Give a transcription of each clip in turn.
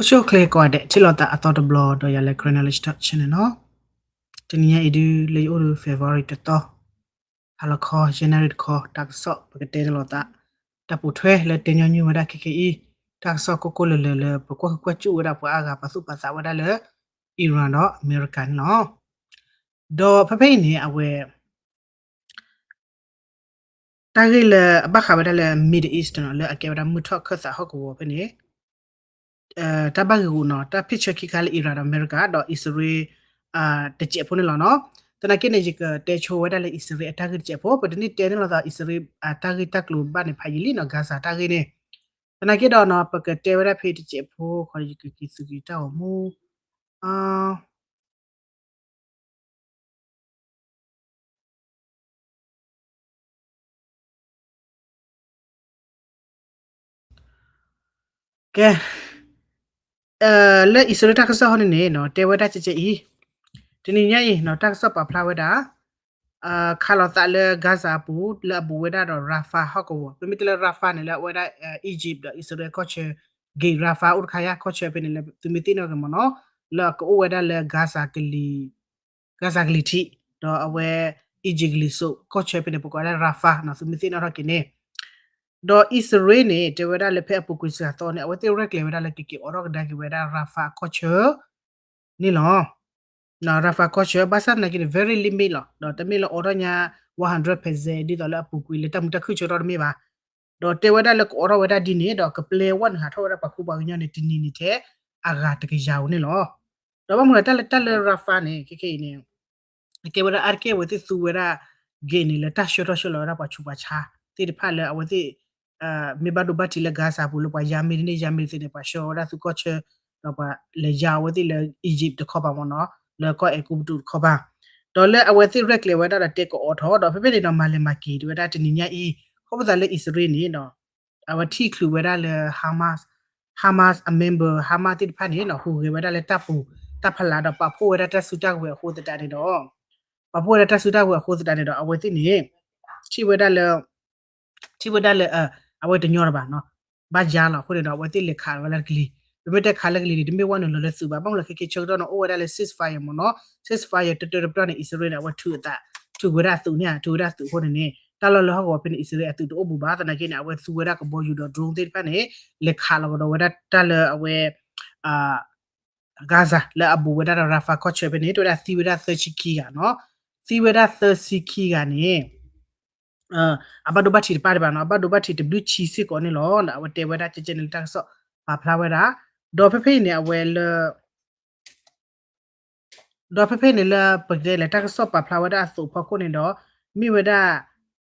အိၣ်ဆူၣ်အိၣ်ချ့ကိးဂၤဒဲး ထံၣ်လိာ်သးအသီတဘျီဒီးယၤလၢ Karen Knowledge Talk Channel နီၤ. တနံၤညါအံၤဒုး လၢယအိၣ်ဒီး February တသီ, ဟါလီၤခီ January တခီ တၢ်ကစီၣ်ပကတဲတလိာ်သး တၢ်ပိာ်ထွဲလၢတဲညီနုၢ်ဝဲဒၣ်ခဲခဲအံၤ တၢ်ကစီၣ်ကိၢ်ကိၢ်လၢၤလၢၤလၢပကွၢ်ဃုကွၢ်စူၣ်ဝဲဒၣ်ပှၤအါဂၤပာ်သူၣ်ပာ်သးဝဲဒၣ်လၢ Iran ဒီးအမဲရကၤန့ၣ်လီၤ. ဒီးဖဲဖဲအံၤန့ၣ် အဝဲ တၢ်ဂ့ၢ်လၢအဘၣ်ဃးဝဲဒၣ်လၢ Middle East နီၤ လၢအကဲဝဲဒၣ်မုၢ်ထီၣ်ခၢၣ်သးဟီၣ်ကဝီၤဖဲန့ၣ် တၢ်ဘၣ်ဂ့ၢ်ဂူာ်နီၤ တၢ်ဖ့ၣ်ဆၢခံခါလၢ Iran ဒီးအမဲရကၤ ဒီးအံၣ်စရ့လး တစဲးဖိန့ၣ်လီၤနီၤ. သနာ်က့န့ၣ် ယကတဲဆိဝဲဒၣ်လၢအံၣ်စရ့လးအတၢ်ဂ့ၢ်တစဲးဖိ ပတန့ၢ်တဲန့ၣ်လီၤသး အံၣ်စရ့လး တၢ်ဂ့ၢ်တၢ်ကျိၤဘၣ်န့ၣ်ဖးယံာ်လံနီၤ Gaza တၢ်ဂ့ၢ်န့ၣ်. သနာ်က့ဒီးနီၤ ပကတဲဝဲဒၣ်ဖဲတစဲးဖိ ခီယကက့ၤသုးက့ၤတၢ်ဂီၤမူ ကဲ, လၢအံၣ်စရ့လးတၢ်ကစီၣ်ဟီန့ၣ်န့ၣ် တဲဝဲဒၣ်ကဲကဲအံၤ, တနံၤညါအံၤ တၢ်ကစီၣ်ပာ်ဖျါဝဲဒၣ် ခးလိာ်သးလၢ Gaza အပူၤ လၢအဘူးဝဲဒၣ်ဒီး Rafah ဟီၣ်ကဝီၤ, ပမ့ၢ်တဲလၢ Rafah န့ၣ် လၢအဝဲဒၣ် Egypt ဒီးအံၣ်စရ့လးကီၢ်ဆၢ ဂ့ၤ Rafah အိၣ်တခါယါ ကီၢ်ဆၢဖဲန့ၣ်လၢသုမ့ၢ်သ့ၣ်နီၣ်က့ၤမ့ၢ်နီၤ, လၢအကအိၣ်ဝဲဒၣ်လၢ Gaza ကလံၤ Gaza ကလံၤထံး, ဒီးအဝဲ Egypt ကလံၤစိး ကီၢ်ဆၢဖဲန့ၣ် ပကိးဝဲဒၣ် Rafah နီၤ သုမ့ၢ်သ့ၣ်နီၣ်ထီၣ်က့ၤန့ၣ်, ဒီးအံၣ်စရ့လးန့ၣ် တဲဝဲဒၣ်လၢဖဲအပူၤကွံာ်စှၤသီန့ၣ် အဝဲသ့ၣ်ရဲၣ်ကျဲၤဝဲဒၣ်လၢကက့ၤအိးထီၣ်ကဒါက့ၤဝဲဒၣ် Rafah ကီၢ်ဆၢ န့ၣ်လီၤ. Rafah ကီၢ်ဆၢ ဘၣ်ဆၣ်သနာ်က့န့ၣ် very limit လီၤ, ဒီးတမ့ၢ်လၢအိးထီၣ်ညါ one hundred percent ဒ်သိးလၢအပူၤကွံာ်လၢတၢ်မုာ်တၢ်ခုၣ်ဆၢထီၣ်တမ့ၢ်ဘၣ်, ဒီးတဲဝဲဒၣ်လၢကအိးထီၣ်ဝဲဒၣ်ဒ်န့ၣ် ဒီးကပျဲဝဲနုာ်ဟးထီၣ်ဝဲဒၣ်ပှၤကူပှၤကညီန့ၣ် တနံၤန့ၣ်ထဲ အဂၤတကယၤဧိၤန့ၣ်လီၤ. ဒီးဘၣ်မနုၤတၢ်လၢတၢ်လၢ Rafah န့ၣ် ခဲခဲအံၤန့ၣ် အကဲဝဲဒၣ်အါတက့ၢ်အဝဲသ့ၣ်သူဝဲဒၣ် gate န့ၣ် လၢတၢ်ဆှၢထီၣ်ဆှၢလီၤဝဲဒၣ်ပှၤဆူးပှၤဆါသ့ၣ်တဖၣ်လၢအဝဲသ့ၣ် မ့ၢ်ဘၣ်ဒိဘၣ်ထံးလၢ Gaza ပူၤလၢပှၤယါမ့ၢ်တန့ၢ်ယါမ့ၢ်တသ့န့ၣ် ပှၤဆှၢဝဲဒၣ်သုးကီၢ်ဆၢ ဒီးပှၤလဲၤယါအဝဲသ့ၣ်လၢ Egypt တခီပၤမ့ၢ်နီၤ, လၢကီၢ်အဲၤကူပတူးတခီပၤ, ဒီးလၢအဝဲသ့ၣ်ရဲၣ်ကျဲၤဝဲဒၣ်ဒီးတဲကအိးထီၣ် ဒီးဖဲဖဲန့ၣ်ဒီးမၤလဲၤမၤက့ၤတဝဲဒၣ်တနံၤညါအံၤ, ခီဖျိသးလၢအံၣ်စရ့လးန့ၣ်ဒီး အဝဲထံၣ်ချုးဝဲဒၣ်လၢ Hamas, Hamas အ member Hamas သ့ၣ်တဖၣ်န့ၣ် ဟူးဂဲၤဝဲဒၣ်လၢတၢ်ပူၤတၢ်ဖီလာ်ဒီးပာ်ဖှိၣ်ဝဲဒၣ်တၢ်စုတၢ်ကဝဲၤအဃိသတးန့ၣ်ဒီး ပာ်ဖှိၣ်ဝဲဒၣ်တၢ်စုတၢ်ကဝဲၤအဃိသတးန့ၣ်ဒီး အဝဲသ့ၣ်န့ၣ် ထံၣ်ဝဲဒၣ်လၢ ထံၣ်ဝဲဒၣ်လၢ အဝဲတညီတဘၣ်နီၤ, ဘၣ်ယါလီၤအဃိန့ၣ်ဒီး အဝဲသ့ၣ်လဲၤခးလီၤဝဲဒၣ်တကလံၤ, ပမ့ၢ်တဲခးလၢကလံၤန့ၣ် တမ့ၢ်ဝဲနုာ်လီၤလၢသုးဘၣ်, ဘၣ်မနုၤလၢခဲခဲဆၢကတီၢ်န့ၣ် အိၣ်ဝဲဒၣ်လၢ ceasefire မ့ၢ်နီၤ, ceasefire တၢတၢတပတီၢ်န့ၣ် အံၣ်စရ့လးန့ၣ် အဝဲထုးအသး ထုးဝဲဒၣ်အသုးန့ၣ် ထုးဝဲဒၣ်အသုးအဃိန့ၣ်န့ၣ် တၢ်လီၢ်လၢဟီၣ်ကဝီၤဖဲန့ၣ် အံၣ်စရ့လးအသုးတအိၣ်ဘူးဘၣ်, သနာ်က့န့ၣ် အဝဲသူဝဲဒၣ်ကဘီယူၤဒီး drone သ့ၣ်တဖၣ်န့ၣ် လဲၤခးလီၤကဒီးဝဲဒၣ်တၢ်လၢအဝဲ Gaza လၢအဘူးဝဲဒၣ်ဒီး Rafah ကီၢ်ဆၢဖဲန့ၣ် တဲဝဲဒၣ်သံဝဲဒၣ်သၢဆံခံဂၤနီၤ, သံဝဲဒၣ်သၢဆံခံဂၤန့ၣ် အဘၣ်ဒိဘၣ်ထံးတပၣ်ဒံးဘၣ်နီၤ, အဘၣ်ဒိဘၣ်ထံးတဘျုးဆံစ့ၢ်ကီးန့ၣ်လီၤ. အဝဲတဲဝဲဒၣ်ကဲကဲန့ၣ်လၢတၢ်ကစီၣ်ပာ်ဖျါဝဲဒၣ်, ဒီးဖဲဖဲအံၤန့ၣ် အဝဲလၢ ဒီးဖဲဖဲန့ၣ်လၢပကတဲလဲၣ် တၢ်ကစီၣ်ပာ်ဖျါဝဲဒၣ်အသိးအဖီခိၣ်န့ၣ်ဒီး မ့ၢ်ဝဲဒၣ်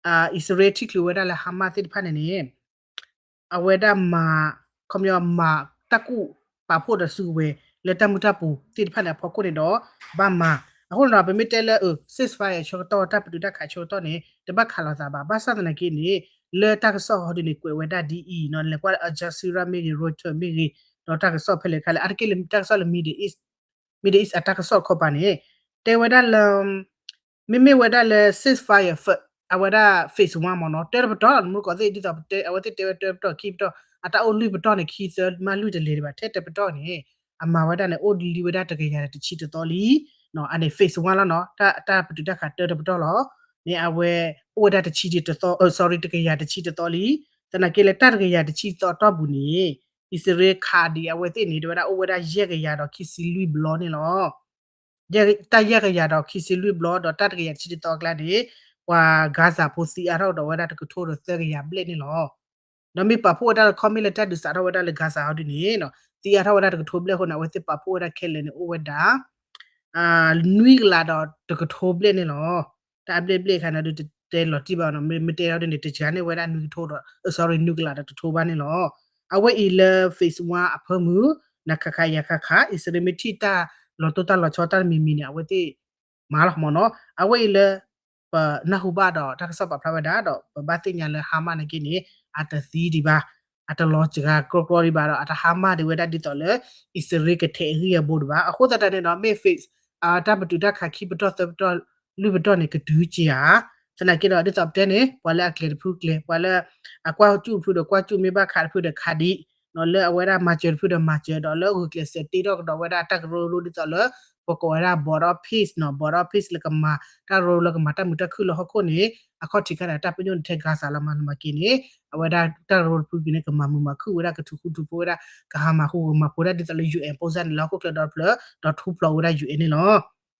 အံၣ်စရ့လးထံၣ်ချုးဝဲဒၣ်လၢ Hamas သ့ၣ်တဖၣ်န့ၣ်န့ၣ် အဝဲဒၣ်မၤ ခီပညီမၤတၢ်ကူၣ်ပာ်ဖှိၣ်ဒီးစုကဝဲၤလၢတၢ်မုၢ်တၢ်ပူၤသ့ၣ်တဖၣ်န့ၣ်အဖီခိၣ်န့ၣ်ဒီး ဘၣ်မၤ, အဃိန့ၣ်ဒီး ပမ့ၢ်တဲလၢ ceasefire ဆၢကတီၢ် တၢ်ပတုာ်တၢ်ခးဆၢကတီၢ်န့ၣ် တဘၣ်ခးလိာ်သးဘၣ်, ဘၣ်ဆၣ်သနာ်က့န့ၣ် လၢတၢ်ကစီၣ်ဟီဒုန့ၣ် ကွဲးဝဲဒၣ်ဒ်အံၤနီၤ, လဲၤကွၢ်လၢ Al Jazeera မ့ၢ်ဂ့ၤ Reuters မ့ၢ်ဂ့ၤ, ဒီးတၢ်ကစီၣ်ဖဲလဲၣ်ခါလဲၣ် အါတက့ၢ်လၢတၢ်ကစီၣ်လၢ Middle East, Middle East အတၢ်ကစီၣ်တခီပၤန့ၣ် တဲဝဲဒၣ်လၢ မ့မ့ၢ်ဝဲဒၣ်လၢ ceasefire အဝဲဒၣ် phase one မ့ၢ်နီၤ တၢတပတီၢ် မူကီးသ့ၣ် ဒ်သိးအဝဲသ့ၣ်တဲဝဲတၢပတီၢ်ခံပတီၢ် အတၢ်အိၣ်လွံၢ်ပတီၢ်န့ၣ် ခံသၢမးလွံၢ်တလဲၤဒံးဘၣ် ထဲတပတီၢ်န့ၣ် အမၤဝဲဒၣ်န့ၣ် အိၣ်လံဝဲဒၣ်တကယၤတဆံတသီလံ, အန့ၣ် phase one လီၤနီၤ, တၢ်ပတုာ်တၢ်ခးတၢတပတီၢ်လီၤ, န့ၣ်အဝဲ အိၣ်ဝဲဒၣ်တဆံတသီ sorry တကယၤတဆံတသီလံ, သနာ်က့လၢတၢ်တကယၤတဆံသီအတီၢ်ပူၤန့ၣ် အံၣ်စရ့လးခးဒံးအဝဲသ့ၣ်န့ၣ် တဲဝဲဒၣ်အိၣ်ဝဲဒၣ်ယဲၢ်ကယၤဒီးခံဆံလွံၢ်ဘျီန့ၣ်လီၤ. တၢ်ယဲၢ်ကယၤဒီးခံဆံလွံၢ်ဘျီ ဒီးတၢ်တကယၤတဆံတသီအကျါန့ၣ် ပှၤ Gaza ဖိသံအါထီၣ်ကဒီးဝဲဒၣ် တကထိဒီးသၢကယၤဘျဲၣ်န့ၣ်လီၤ. ဒီးမ့ၢ်ပာ်ဖှိၣ်ဝဲဒၣ်လၢ ခီမ့ၢ်လၢတၢ်ဒုးစးထီၣ်ဝဲဒၣ်လၢ Gaza ဟီဒုန့ၣ် သံအါထီၣ်ဝဲဒၣ်တကထိဘျဲၣ်အဃိန့ၣ် အဝဲသ့ၣ်ပာ်ဖှိၣ်ဝဲဒၣ်ခဲလၢာ်န့ၣ် အိၣ်ဝဲဒၣ် နွံကလးဒီးတကထိဘျဲၣ်န့ၣ်လီၤ. တၢ်အဘျဲၣ်ဘျဲၣ်အခါန့ၣ်ဒီး တတဲလီၤတံၢ်ဘၣ်နီၤ, မ့ၢ်တဲဟီဒုန့ၣ် တစှၤန့ၢ်ဝဲဒၣ်နွံကထိဒီး sorry နွံကလးဒီးတကထိဘၣ်န့ၣ်လီၤ. အဝဲအံၤလၢ phase one အဖၢမုၢ် နခးခးယၤခးခး အံၣ်စရ့လးမ့ၢ်ထံၣ်တၢ်လီၤတိၢ်တၢ်လီၤဆီတၢ်တမံၤမံၤန့ၣ် အဝဲသ့ၣ်မၤလီၤမ့ၢ်နီၤ. အဝဲအံၤလၢ ပနၢ်ဟူဘၣ်ဒီးတၢ်ကစီၣ်ပာ်ဖျါဝဲဒၣ်ဒီး ပဘၣ်သ့ၣ်ညါလၢ Hamas နာ်က့န့ၣ် အတသံဒံးဘၣ်, အတလီၤစှၤကြီကြီဒံးဘၣ်ဒီး အတဟါမၢ်ဒံးဝဲဒၣ်ဒ်သိးလၢ အံၣ်စရ့လးကထဲးအဂံၢ်အဘါဒံးဘၣ်. အဃိသတးန့ၣ်ဒီး မ့ၢ် phase တၢ်ပတုာ်တၢ်ခးခံပတီၢ် သၢပတီၢ် လွံၢ်ပတီၢ်န့ၣ် ကတုၤက့ၤဧါ. သနာ်က့ဒီး ဒ်သိးပတဲန့ၣ် ပှၤလၢအကျဲၤတဖုကျဲၤ, ပှၤလၢအကွၢ်စူၣ်တဖုဒီးကွၢ်စူၣ်, မ့ၢ်ဘၣ်ခးတဖုဒီးခးဒံး ဒီးလၢအဝဲဒၣ်မၤစၢၤတဖုဒီးမၤစၢၤ ဒီးလၢဂုာ်ကျဲးစၢးတ့ထီၣ်ကဒီးဝဲဒၣ်တၢ်ကရၢကရိဒ်သိးလၢ ပကိးဝဲဒၣ် board of peace နီၤ, board of peace လၢကမၤတၢ်ကရၢကရိလၢကမၤတၢ်မုာ်တၢ်ခုၣ်လၢဟီၣ်ခိၣ်န့ၣ် အခီၣ်ထံးခါန့ၣ် တၢ်ပညိၣ်န့ၣ်ထဲ Gaza လီၤမး နမၤက့ၤန့ၣ် အဝဲဒၣ်တၢ်ကရၢကရိတဖုက့ၤန့ၣ် ကမၤမုာ်မၤခုၣ်ဝဲဒၣ် ကထုးဃူထုးဖိးဝဲဒၣ် ကဟးမၤဟူကမၤဖိးဒၣ်ဒ်သိးလၢ ယူၣ်အဲၣ် ပုံစံန့ၣ်လၢဟီၣ်ခိၣ်ချၢဒီတဖျၢၣ် ဒီးထူဖျိးဝဲဒၣ် ယူၣ်အဲၣ် န့ၣ်လီၤ.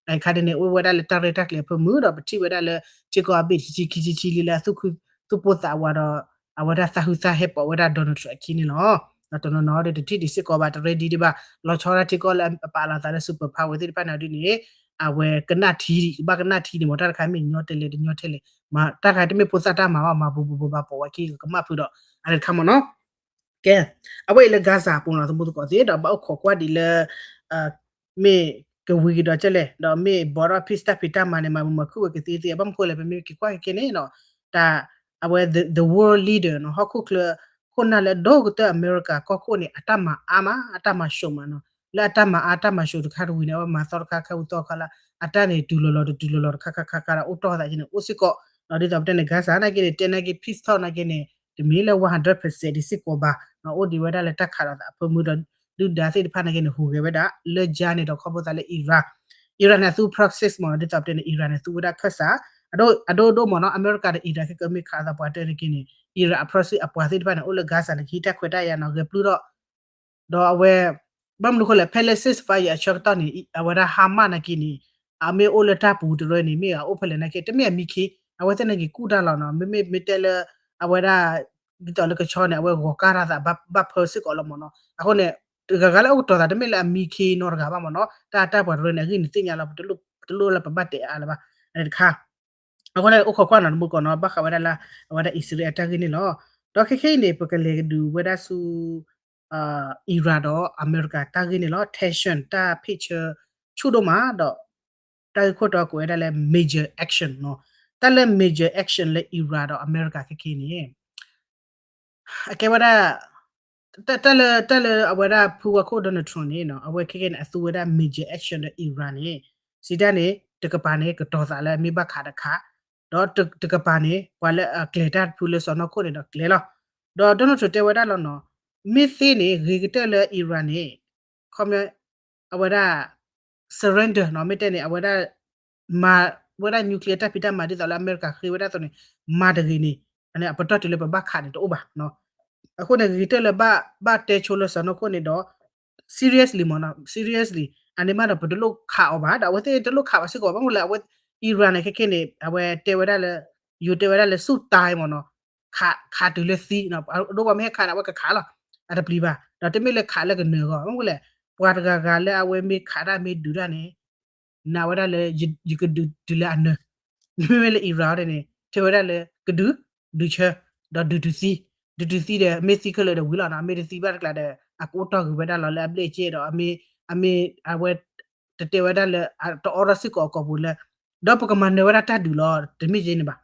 အခါဒ်န့ၣ် အိၣ်ဝဲဒၣ်လၢတၢ်ရဲၣ်တၢ်ကျဲၤအဖၢမုၢ် ဒီးပထံၣ်ဝဲဒၣ်လၢ ထံကီၢ်အဘ့ၣ်တဆံခံဆံခံလံလၢအသူၣ်ခု သူၣ်ပိၢ်သးဝးဒီး အဝဲဒၣ်သးဟုသးဟဲပိာ်ဝဲဒၣ် Donald Trump အခံန့ၣ်လီၤ. ဒီးတနီၤနီၤဒီးတထံၣ်ဒံးစ့ၢ်ကီးဘၣ် တreadyဒံးဘၣ် လီၤဆီဒၣ်ထံကီၢ်လၢအပာ်လီၤသးလၢ superpower သ့ၣ်တဖၣ်န့ၣ်ဒ်န့ၣ် အဝဲကနၣ်ထံဒံး ကဘၣ်ကနၣ်ထံန့ၣ်မ့ၢ် တၢ်တခါမ့ၢ်ညီတဲလဲၣ်တညီတဲလဲၣ် မ့ၢ်တၢ်တခါတမ့ၢ်ဖိသၣ်တၢ်မၤဘၣ် မၤဘူးဘူးဘူးဘၣ် ပိာ်ဝဲခံကမၣ်ဖုးဒီး အတခါမ့ၢ်နီၤ ကဲ အဝဲအံၤလၢ Gaza အပူၤနီၤ သမူသကိးသ့ၣ် ဒီးဘၣ်အိၣ်ခိးကွၢ်ဒံးလၢ မ့ၢ်ကဝံၤကဒီးကဲလဲၣ် ဒီးမ့ၢ် board of peace တၢ်ဖံးတၢ်မၤန့ၣ် မၤမုာ်မၤခုၣ်ဝဲကသ့သ့ ဘၣ်မနုၤဃိလဲၣ် ပမ့ၢ်က့ၤကွၢ်က့ၤခဲန့ၣ်နီၤ တၢ် အဝဲ the, the world leader နီၤ ဟီၣ်ခိၣ်ချၢ ခိၣ်နၢ်လၢအဒိၣ်ကတၢၢ် အမဲရကၤကီၢ်ခိၣ်န့ၣ် အတၢ်မၤအါမး အတၢ်မၤဆှိးမးနီၤ လၢအတၢ်မၤအါတၢ်မၤဆှိးတခါတဝံၤန့ၣ် အဝဲမၤသီတခါခါဝံၤသီခါလၢ အတၢ်န့ၣ် တုၤလီၤလီၤတတုၤလီၤလီၤတခါခါခါခါဒီး အိၣ်တီၢ်သးက့န့ၣ် အိၣ်စ့ၢ်ကီး ဒီးဒ်သိးပတဲန့ၣ် Gaza နာ်က့န့ၣ် တဲနာ်က့ peace talk နာ်က့န့ၣ် တမ့ၢ်လၢ one hundred percent ဒံးစ့ၢ်ကီးဘၣ် အိၣ်ဒံးဝဲဒၣ်လၢတၢ်ခးလိာ်သးအဖၢမုၢ်ဒီး ဒုၣ်ဒါသ့ၣ်တဖၣ်နာ်က့န့ၣ် ဟူးဂဲၤဝဲဒၣ် လၢကၠါန့ၣ်ဒီးခီဖျိသးလၢ Iran Iran န့ၣ် အသူ proxies မ့ၢ်နီၤ ဒ်သိးပတဲန့ၣ် Iran န့ၣ် သူဝဲဒၣ်ခၢၣ်စး အဒိၣ်ဒိၣ်မ့ၢ်နီၤ အမဲရကၤဒီး Iran ခဲကမ့ၢ်ခးလိာ်သးပှၤတၢ်နာ်က့န့ၣ် Iran အ proxy အပှၤသ့ၣ်တဖၣ်န့ၣ် အိၣ်လၢ Gaza န့ၣ် ကဟံးတၢ်ခွဲးတၢ်ယာ်နီၤ ဂဲၤပျုၢ်ထီၣ် ဒီးအဝဲ ဘၣ်မနုၤဃိလဲၣ် ဖဲလၢ ceasefire အဆၢကတီၢ်န့ၣ် အဝဲဒၣ် Hamas နာ်က့န့ၣ် အမ့ၢ်အိၣ်လၢတၢ်ပူၤတရၢန့ၣ် မ့ၢ်အအိၣ်ဖဲလဲၣ်နာ်က့ တမ့ၢ်အမံခ့ အဝဲသ့ၣ်နာ်က့ကူၣ်တၢ်လီၤနီၤ မ့မ့ၢ်မ့ၢ်တဲလၢ အဝဲဒၣ် ဒ်သိးလၢကဆီန့ၣ် အဝဲဂီၤကၢ်တၢ်သးဘၣ်ဖၢစ့ၢ်ကီးလီၤမ့ၢ်နီၤ အဃိန့ၣ် တဂၤဂၤလၢအိၣ်ကတီၤသးတမ့ၢ်လၢအမံခ့နီတဂၤဘၣ်မ့ၢ်နီၤ တၢ်တၢ်ပှၤတရၢန့ၣ် အဂ့ၢ်န့ၣ်သ့ၣ်ညါလီၤ ပတလိၣ်လၢပဘၣ်တဲအါလၢၤဘၣ် တခါ အဃိန့ၣ် အိၣ်ခိးကွၢ်နီၤ တမူကီၢ်နီၤ ဘၣ်ဃးဝဲဒၣ်လၢ အဝဲဒၣ်အံၣ်စရ့လးအတၢ်ဂ့ၢ်န့ၣ်လီၤ. ဒီးခဲခဲအံၤန့ၣ် ပကလဲၤကဒုးဝဲဒၣ်ဆူ Iran ဒီးအမဲရကၤတၢ်ဂ့ၢ်န့ၣ်လီၤ. Tension တၢ်ဖ့ၣ်ဆၢဆူၣ်ဒိၣ်မးဒီး တၢ်ဂ့ၢ်ခိၣ်တီကိးဝဲဒၣ်လၢ major action နီၤ. တၢ်လၢ major action လၢ Iran ဒီးအမဲရကၤခဲခဲအံၤန့ၣ် အကဲဝဲဒၣ် တၢ်လၢ တၢ်လၢအဝဲဒၣ်ဖုဝါခိၣ် Donald Trump န့ၣ်နီၤ အဝဲခဲခဲန့ၣ် အသူဝဲဒၣ် major action ဒီး Iran န့ၣ် စံးတၢ်န့ၣ် တကပၤန့ၣ် ကတီၤသးလၢအမ့ၢ်ဘၣ်ခးတခး ဒီးတကပၤန့ၣ် ပှၤလၢအကျဲၤတၢ်တဖုလၢစီၢ်နီၤခိၣ်န့ၣ်ဒီးကျဲၤလီၤ. ဒီး Donald Trump တဲဝဲဒၣ်လီၤနီၤ မ့ၢ်သ့န့ၣ် ဂ့ၤကတၢၢ်လၢ Iran န့ၣ် ခီ အဝဲဒၣ် surrender နီၤ မ့ၢ်တဲန့ၣ် အဝဲဒၣ် မၤဝဲဒၣ် nuclear တၢ်ဖံးတၢ်မၤဒ်သိးလၢအမဲရကၤ ဃ့ဝဲဒၣ်အသိးန့ၣ် မၤတဂ့ၤန့ၣ် အပတီၢ်တုၤလၢပဘၣ်ခးန့ၣ်တအိၣ်ဘၣ်. အဃိန့ၣ် ဂ့ၤကတၢၢ်လၢဘၣ် ဘၣ်တဲဆိလၢစီၢ်နီၤခိၣ်န့ၣ်ဒီး seriously မ့ၢ်နီၤ seriously အန့ၣ်မးဒီးပတလိၣ်ခးအီၤဘၣ် ဒီးအဝဲသ့ၣ်တလိၣ်ခးဘၣ်စ့ၢ်ကီး ဘၣ်မနုၤလဲၣ် အဝဲ Iran န့ၣ် ခဲခဲန့ၣ် အဝဲတဲဝဲဒၣ်လၢ ယိၤတဲဝဲဒၣ်လၢ ဆူၣ်တၢ်မ့ၢ်နီၤ ခး ခးတုၤလၢသံ အဒိပှၤမ့ၢ်ဟဲခးန့ၣ် အဝဲကခးလီၤ အတပျံၤဘၣ် ဒီးတမ့ၢ်လၢခးလၢကနၢၤအဂီၢ် ဘၣ်မနုၤလဲၣ် ပှၤတဂၤဂၤလၢအဝဲမ့ၢ်ခးတၢ်မ့ၢ်ဒုးတၢ်န့ၣ် နာ်ဝဲဒၣ်လၢ ယကဒုးတုၤလၢအနၢၤ မ့မ့ၢ်လၢ Iran န့ၣ် တဲဝဲဒၣ်လၢ ကဒုး ဒုးဆၢ ဒီးဒုးတုၤသံ ဒုးတုၤသံဒီး မ့ၢ်သံခဲလၢာ်ဒီးဝံၤလီၤနီၤ မ့ၢ်တသံဘၣ်တကျါဒီး အကအိၣ်တီၢ်ဂ့ၤဝဲဒၣ်လီၤလၢအဘျ့အက့ဒီး အမ့ၢ် အမ့ၢ် အဝဲ တတဲဝဲဒၣ်လၢ တအိးထီၣ်စ့ၢ်ကီးအကိာ်ပူၤလၢ ဒီးပကမၤနၢၤဝဲဒၣ်တၢ်ဒုးလီၤ တမ့ၢ်ယဲန့ၣ်ဘၣ်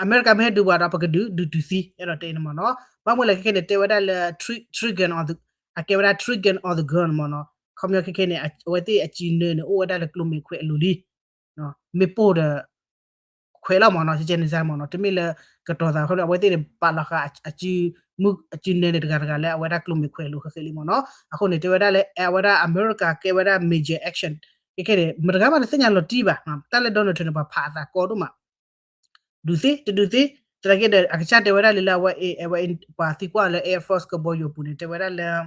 အမဲရကၤမ့ၢ်ဟဲဒုးပှၤဒီး ပကဒုး ဒုးတုၤသံ အဲၣ်ဒိးတဲန့ၣ်မ့ၢ်နီၤ ဘၣ်မနုၤလဲၣ် ခဲခဲန့ၣ် တဲဝဲဒၣ်လၢ three gun on the အကဲဝဲဒၣ် three gun on the ground မ့ၢ်နီၤ ခီပညီခဲခဲန့ၣ် အဝဲသ့ၣ်အစုနၢန့ၣ် အိၣ်ဝဲဒၣ်လၢကျိမ့ၢ်ခွဲးအလိၤလံ မ့ၢ်ပိၢ်ဒီး ခွဲးလီၤမ့ၢ်နီၤ ကဲန့ၣ်စၢ်မ့ၢ်နီၤ တမ့ၢ်လၢ ကတီၤသးအဃိန့ၣ် အဝဲသ့ၣ်န့ၣ် ပာ်လီၤဃာ် အစုနၢန့ၣ် တဂၤတဂၤလၢအဝဲဒၣ်ကျိမ့ၢ်ခွဲးလိၤဃဲဃဲလံမ့ၢ်နီၤ အဃိန့ၣ် တဲဝဲဒၣ်လၢ အဝဲဒၣ်အမဲရကၤကဲဝဲဒၣ် major action ခဲခဲန့ၣ် မတဂၤမးတသ့ၣ်ညါလီၤတံၢ်ဘၣ် တၢ်လၢ Donald Trump န့ၣ် ပှၤဖးအသးကီဒိၣ်မး ဒုးသ့ တဒုးသ့ သနာ်က့ဒီး အကစၢ်တဲဝဲဒၣ်လၢလၢအဝဲ အဝဲပှၤသံကွၢ်လၢ Air Force ကဘီယူၤအပူၤန့ၣ် တဲဝဲဒၣ်လၢ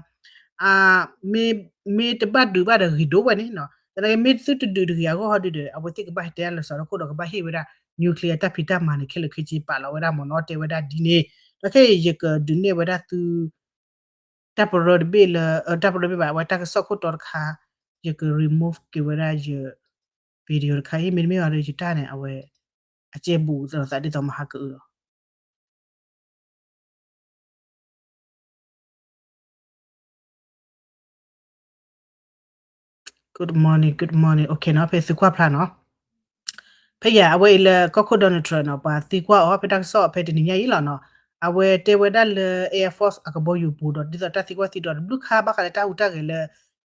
မ့ၢ်တဘၣ်ဒုးဘၣ်ဒီးဂ့ၤဒိၣ်ဝဲန့ၣ်နီၤ သနာ်က့မ့ၢ်သုတဒုးတဂ့ၤအဂီၢ်ဟီဒုဒီး အဝဲသ့ၣ်ကဘၣ်ဟဲတဲဒၣ်လၢစီၤနီၤခိၣ်ဒီးကဘၣ်ဟ့ၣ်ဝဲဒၣ် nuclear တၢ်ဖံးတၢ်မၤန့ၣ် ခဲလၢာ်ခဲဆ့ပာ်လီၤဝဲဒၣ်မ့ၢ်နီၤ တဲဝဲဒၣ်ဒ်န့ၣ် ဒီးခဲအံၤယကဒုးနဲၣ်ဝဲဒၣ်သု တၢ်ပရၢတဘ့ၣ်လၢ တၢ်ပရၢတဘ့ၣ်ဘၣ် အဝဲတၢ်ကစီၣ်ခိၣ်တီတခါ ယက remove က့ၤဝဲဒၣ်ယ video တခါအံၤ မ့တမ့ၢ်ဘၣ်ဒီးယတၢ်န့ၣ် အဝဲ အကဲဘူးသးဒ်သိးမဟါကအုလီၤ Good morning, good morning. Okay နီၤ ဖဲသုကွၢ်ဖျါနီၤ ဖဲယၤအဝဲအံၤလၢကီၢ်ခိၣ် Donald Trump နီၤ ပှၤသံကွၢ်အီၤ ဖဲတၢ်ကစီၣ်ဖဲတနံၤညါအံၤလီၤနီၤ အဝဲတဲဝဲဒၣ်လၢ Air Force အကဘီယူၤပူၤဒီး ဒ်သိးတၢ်သံကွၢ်သံဒိးတဘျုးခါဘၣ်ဃးလၢတၢ်ဟူးတၢ်ဂဲၤလၢ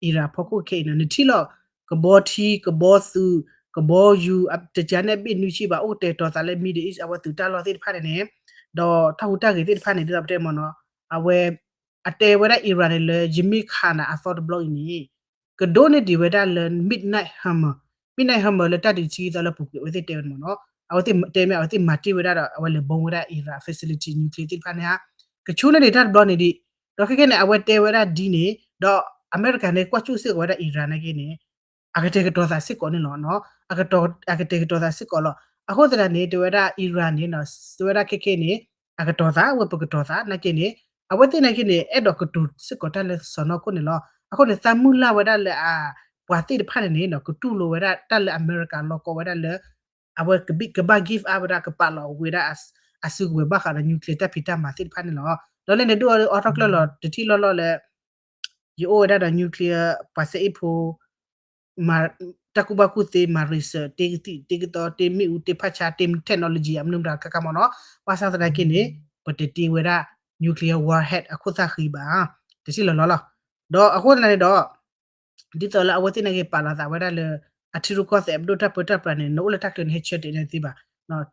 Iran ဖီခိၣ်ခဲအံၤနီၤ နထံၣ်လီၤ ကဘီထံ ကဘီသုး ကဘီယူၤ တကးန့ၣ်ဘ့ၣ်နွံဆံဘၣ် အိၣ်ကတဲာ်ကတီၤသးလၢ Middle East အဝဲသုးတၢ်လီၢ်သ့ၣ်တဖၣ်န့ၣ်န့ၣ် ဒီးတၢ်ဟူးတၢ်ဂဲၤသ့ၣ်တဖၣ်န့ၣ် ဒ်သိးပတဲမ့ၢ်နီၤ အဝဲ အတဲဝဲဒၣ် Iran န့ၣ်လၢ ယမ့ၢ်ခးနၤအသီတဘျီအံၤန့ၣ် ကဒိးန့ၢ်ဒံးဝဲဒၣ်လၢ Midnight Hammer, Midnight Hammer လၢတၢ်ဒုးဆံသီလၢပူၤကွံာ် အဝဲသ့ၣ်တဲဝဲန့ၣ်မ့ၢ်နီၤ, အဝဲသ့ၣ်တဲမ့ၢ် အဝဲသ့ၣ်မၤတ့ၢ်ဝဲဒၣ်ဒီး အဝဲလဲၤဘီဝဲဒၣ် Iran facility nuclear သ့ၣ်တဖၣ်န့ၣ်ဧါ, ကဆူန့ၢ်ဒံးတၢ်တဘျီန့ၣ်ဒံး, ဒီးခဲကနံၣ်န့ၣ် အဝဲတဲဝဲဒၣ်ဒ်န့ၣ် ဒီးအမဲရကၤန့ၣ် ကွၢ်စူၣ်စ့ၢ်ကီးဝဲဒၣ် Iran နာ်က့န့ၣ် အကတဲာ်ကတီၤသးစ့ၢ်ကီးန့ၣ်လီၤ. အကတဲာ်ကတီၤသးစ့ၢ်ကီးလီၤ. အဃိသတးန့ၣ် တဲဝဲဒၣ် Iran န့ၣ် တဲဝဲဒၣ်ခဲကနံၣ်န့ၣ် အကတီၤသး ဝဲပကတီၤသး နာ်က့န့ၣ် အဝဲသ့ၣ်နာ်က့န့ၣ် အဲၣ်ဒိးကတိၤစ့ၢ်ကီးတၢ်လၢစီၢ်နီၤခိၣ်န့ၣ်လီၤ. အဃိန့ၣ် သးမုၢ်လၢ်ဝဲဒၣ်လၢအ ပှၤသ့ၣ်တဖၣ်န့ၣ်န့ၣ် ကတူၢ်လိာ်ဝဲဒၣ်တၢ်လၢအမဲရကၤလီၤကီဝဲဒၣ်လၢ အဝဲကဘၣ် give up ဝဲဒၣ် ကပာ်လီၤဝဲဒၣ်အစုကဝဲၤဘၣ်ဃးဒီး nuclear တၢ်ဖံးတၢ်မၤသ့ၣ်တဖၣ်န့ၣ်လီၤ. ဒီးလၢန့ၣ်ဒ်အီၤထီၣ်ကျၢၢ်လီၤ တထံၣ်လီၢ်လီၢ်လၢ ယအိၣ်ဝဲဒၣ်ဒီး nuclear ပှၤစဲအ့ၣ်ဖိ တၢ်ကူၣ်ဘၣ်ကူၣ်သ့ မၤ research တ့ကသံၣ်တ့ကသီ တ့မ့ၣ်အူ တ့ဖးဆါ တ့ technology အမနုၤမတၤ ခါခါမ့ၢ်နီၤ, ဘၣ်ဆၣ်သနာ်က့န့ၣ် ပတတ့ဝဲဒၣ် nuclear warhead အခိၣ်သၣ်ဃံဘၣ်, တထံၣ်လီၢ်လီၢ်လီၤ. ဒီးအဃိသတးန့ၣ်ဒီး ဒ်သိးလၢအဝဲသ့ၣ်နာ်က့ပာ်လီၤသးဝဲဒၣ်လၢ အထံရူၢ်ကီၢ်သဲး အပဒိၣ်တၢ်ပၢတၢ်ပြးန့ၣ် နအိၣ်လၢတၢ်ချၢန့ၣ် ဟဲဆၢတဲာ်န့ၣ်သ့ဘၣ်,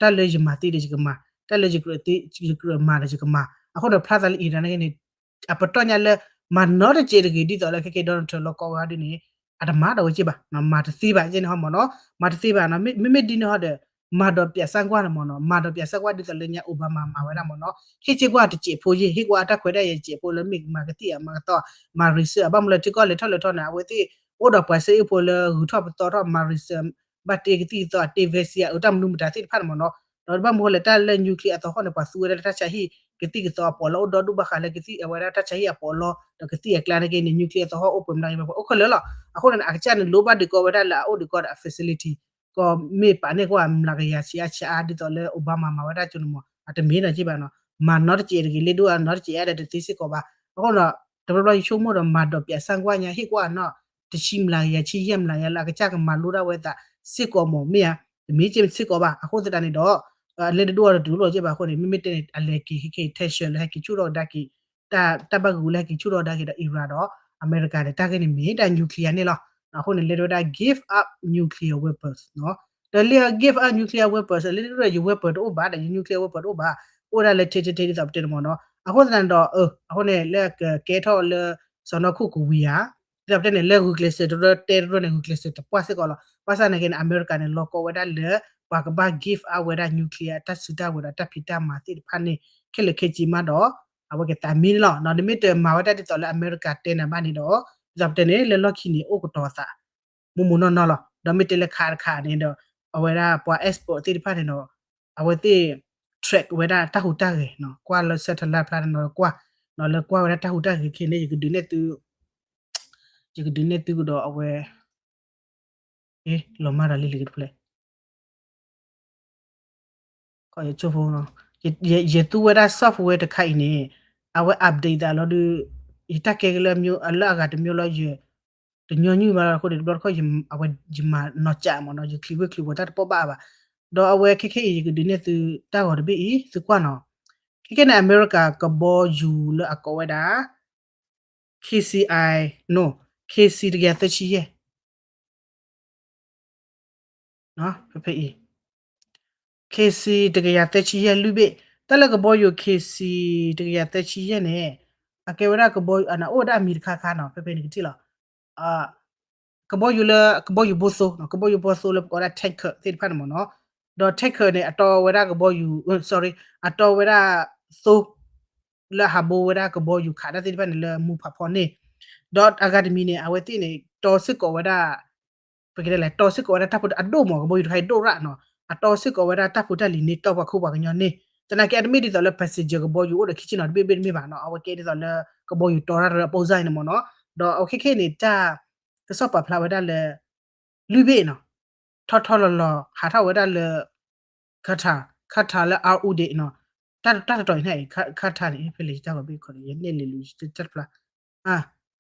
တၢ်လၢယမၤသ့ဒီးယကမၤ, တၢ်လၢယကြၢးမၤဒီးယကမၤ, အဃိဒီးဖျါသးလၢ Iran နာ်က့န့ၣ် အပတီၢ်ညါလၢ မၤနီတစဲးတဂ့ၤ ဒ်သိးလၢခဲကနံၣ် Donald Trump လီၤကီဝဲဒ်န့ၣ် အတမၤဒီးဝဲက့ဘၣ်, မၤတသ့ဘၣ် ယဲန့ၣ်ဟီမ့ၢ်နီၤ, မၤတသ့ဘၣ်နီၤ, မ့မ့ၢ်ဒ်န့ၣ်ဟီဒီး မၤဒီးပၠးစၣ်ကွၢ်န့ၣ်မ့ၢ်နီၤ, မၤဒီးပၠးစၣ်ကွၢ်ဒ်သိးလၢညါ Obama မၤဝဲဒၣ်မ့ၢ်နီၤ, ဟ့ၣ်က့ၤကွၢ်တစဲးဖိယ့ၢ်, ဟ့ၣ်ကွၢ်အတၢ်ခွဲးတၢ်ယာ်စဲးဖိလၢမ့ၢ်မၤကသံၣ်အမၤကသီ, မၤ research အဘၣ်မနုၤလၢထံကီၢ်လဲၤထီၣ်လဲၤထီၣ်န့ၣ် အဝဲသ့ၣ် အိၣ်ဒီးပှၤစဲအ့ၣ်ဖိလၢဂုၤထီၣ်ပသီထီၣ် မၤ research ဘၣ်တ့ကသံၣ်ကသီ အတ့ vaccine အတၢ်မနုၤမတၤသ့ၣ်တဖၣ်န့ၣ်မ့ၢ်နီၤ, ဒီးဘၣ်မနုၤဃိလဲၣ် တၢ်လၢ nuclear အသဟီၣ်န့ၣ် ပှၤသူဝဲဒၣ်လၢတၢ်ဆါဟံၣ် ကသံၣ်ကသီအပီးလီ အိၣ်ဒီဒူၣ်ဘၣ်ဃးလၢကသံၣ်အဝဲဒၣ်တၢ်ဆါဟံၣ်အပီးလီ ဒီးကသံၣ်အကျါနာ်က့န့ၣ် nuclear အသဟီၣ်အိၣ်ပှဲၤမနုၤ အိၣ်ခဲလၢာ်လီၤ. အဃိန့ၣ် အကစၢ်န့ၣ် လိၣ်ဘၣ်ဒုးကီဝဲဒၣ်လၢအအိၣ်ဒုးကီဒီးအ facility ကီမ့ၢ်ပာ်န့ၢ်ကွၢ်မၤကယၤဆံးအါဆံးအါ ဒ်သိးလၢ Obama မၤဝဲဒၣ်ကၠိန့ၣ်မ့ၢ် အတမ့ၢ်နီၤက့ဘၣ်နီၤ, မၤနီတစဲးတဂ့ၤ လ့ဒိၣ်အနီတစဲးအါဒီးတသ့စ့ၢ်ကီးဘၣ်. အဃိဒီး တဘျီဘျီယဆိကမိၣ်ဒီး မၤဒီးပၠးစၣ်ကွၢ်ညါ ဟ့ၣ်ကွၢ်အနီၢ် တဆံမျးကယၤ ဆံယဲၢ်မျးကယၤလၢအကစၢ်ကမၤလိတၢ်ဝဲသးစ့ၢ်ကီးမ့ၢ်မ့ၢ်ဧါ, တမ့ၢ်က့စ့ၢ်ကီးဘၣ်. အဃိသတးန့ၣ်ဒီး လ့ဒိၣ်အီၤတတုၤလီၤက့ဘၣ်အဃိန့ၣ် မ့မ့ၢ်တဲန့ၣ် အလဲၤက့ၤခဲက့ၤ tension လၢဟဲက့ၤဆူၣ်ထီၣ်ကဒါက့ၤ တၢ်ဘၣ်ဂုာ်လၢဟဲက့ၤဆူၣ်ထီၣ်ကဒါက့ၤဒီး Iran ဒီး အမဲရကၤန့ၣ် တၢ်ဂ့ၢ်န့ၣ်မ့ၢ်တၢ် nuclear န့ၣ်လီၤ. အဃိန့ၣ် လၢတဝဲဒၣ် give up nuclear weapons နီၤ, ဒီးလၢ give up nuclear weapons လၢတဝဲဒၣ် ယ weapon တအိၣ်ဘၣ်ဒီး ယ nuclear weapon တအိၣ်ဘၣ်, အိၣ်ဒၣ်လၢထဲထဲထဲဒ်သိးပတဲန့ၣ်မ့ၢ်နီၤ. အဃိသတးန့ၣ်ဒီး အဃိန့ၣ် လၢကကဲထီၣ်လၢ စီၢ်နီၤခိၣ်ကဝံၤဧါ, ဒ်သိးပတဲန့ၣ် လၢဂုာ်ကျဲးစၢးတရၢတဲတရၢန့ၣ် ဂုာ်ကျဲးစၢးတပှၢ်စ့ၢ်ကီးလီၤ. ဘၣ်ဆၣ်နာ်က့န့ၣ် အမဲရကၤန့ၣ် လီၤကီဝဲဒၣ်လၢ ပှၤကဘၣ် give up ဝဲဒၣ် nuclear အတၢ်စုတၢ်ဝဲၤဒီးတၢ်ဖံးတၢ်မၤသ့ၣ်တဖၣ်န့ၣ် ခဲလၢာ်ခဲဆ့မးဒီး အဝဲကသးမံန့ၣ်လီၤ. နမ့ၢ်တမၤဝဲဒၣ်ဒ်သိးလၢအမဲရကၤတဲနၤဘၣ်န့ၣ်ဒီး ဒ်သိးပတဲန့ၣ် လၢလီၢ်ခံန့ၣ် အိၣ်ကတီၤသး မူမူနီၢ်နီၢ်လီၤ. ဒီးမ့ၢ်တဲလၢခးတခးန့ၣ်ဒီး အဝဲဒၣ်ပှၤ expert သ့ၣ်တဖၣ်န့ၣ်ဒီး အဝဲသ့ၣ် track ဝဲဒၣ်တၢ်ဟူးတၢ်ဂဲၤနီၤ, ကွၢ်လၢ satellite ဖျါန့ၣ်ဒီးကွၢ်, လၢကွၢ်ဝဲဒၣ်တၢ်ဟူးတၢ်ဂဲၤခဲန့ၣ် ယကဒုးနဲၣ်သု, ယကဒုးနဲၣ်သုကဒီးအဝဲ လီၤမၢ်ဒီးလံလံကတဖျဲၣ် ယသူဝဲဒၣ် software တခါအံၤန့ၣ် အဝဲ update သးလီၤဒုး ယတၢ်ကဲကလၢ လၢအဂၤတမံၤလီၤ ယ တညီနုၢ်ဘၣ်လီၤအဃိန့ၣ် တဘျီတခီၣ် အဝဲယမၤနီၢ်ကၠးမ့ၢ်နီၤ ယချံးဝ့ၢ်ချံးဝီၤတၢ်တပီၢ်ဘၣ်ဘၣ်. ဒီးအဝဲခဲခဲအံၤ ယကဒုးနဲၣ်သုတၢ်ဂီၤတဘ့ၣ်အံၤ သုကွၢ်နီၤ. ခဲခဲန့ၣ် အမဲရကၤကဘီယူၤလၢအကိးဝဲဒၣ် KCI, no, KC တကယၤသၢဆံယဲၢ် ဖဲဖဲအံၤ KC တကယၤသၢဆံယဲၢ်လွံၢ်ဘ့ၣ်, တၢ်လၢကဘီယူၤ KC တကယၤသၢဆံယဲၢ်န့ၣ် အကဲဝဲဒၣ်ကဘီယူၤ အအိၣ်ဝဲဒၣ်အမံၤတခါခါနီၤ ဖဲဖဲန့ၣ်ကထံၣ်လီၤ. ကဘီယူၤလၢ ကဘီယူၤဘိသိ ကဘီယူၤဘိသိလၢပကိးဝဲဒၣ် tanker သ့ၣ်တဖၣ်န့ၣ်မ့ၢ်နီၤ, ဒီး tanker န့ၣ် အတီဝဲဒၣ်ကဘီယူၤ sorry အတီဝဲဒၣ်သိ လၢအဟးဘိဝဲဒၣ်ကဘီယူၤခးတၢ်သ့ၣ်တဖၣ်န့ၣ် လၢမူဖးဖီန့ၣ်, ဒီးအဂၤတမံၤန့ၣ် အဝဲသ့ၣ်န့ၣ် တီစ့ၢ်ကီးဝဲဒၣ် ပကတဲလဲၣ် တီစ့ၢ်ကီးဝဲဒၣ်တၢ်ဖိအဒိၣ်မး ကဘီယူၤတခါအံၤဒိၣ်ရၣ်နီၤ, အတီစ့ၢ်ကီးဝဲဒၣ်တၢ်ဖိတၢ်လံၤန့ၣ် တီပှၤခိၣ်ပှၤကညီန့ၣ်, သနာ်က့အတမ့ၢ်ဒ်သိးလၢ passenger ကဘီယူၤအိၣ်ဒီးခံဆ့ၣ်နီၤတဘ့ၣ်ဘ့ၣ်တမ့ၢ်ဘၣ်နီၤ, အဝဲကဲဒ်သိးလၢ ကဘီယူၤတီရၣ်တရၢအပိစၢ်န့ၣ်မ့ၢ်နီၤ, ဒီးအဝဲခဲခဲန့ၣ် တၢ် ကစီၣ်ပာ်ဖျါဝဲဒၣ်လၢ လွံၢ်ဘ့ၣ်နီၤ, ထီထီလီၤလီၤ ဟးထီၣ်ဝဲဒၣ်လၢ Qatar, Qatar လၢ Al Udeid နီၤ, တၢ်တတီၤအံၤန့ၣ် Qatar န့ၣ် ဖဲလဲၣ် ယတၢ်ဂီၤဘ့ၣ်ခီန့ၣ် ယနဲၣ်လံလံ တၢ်တဖျါ,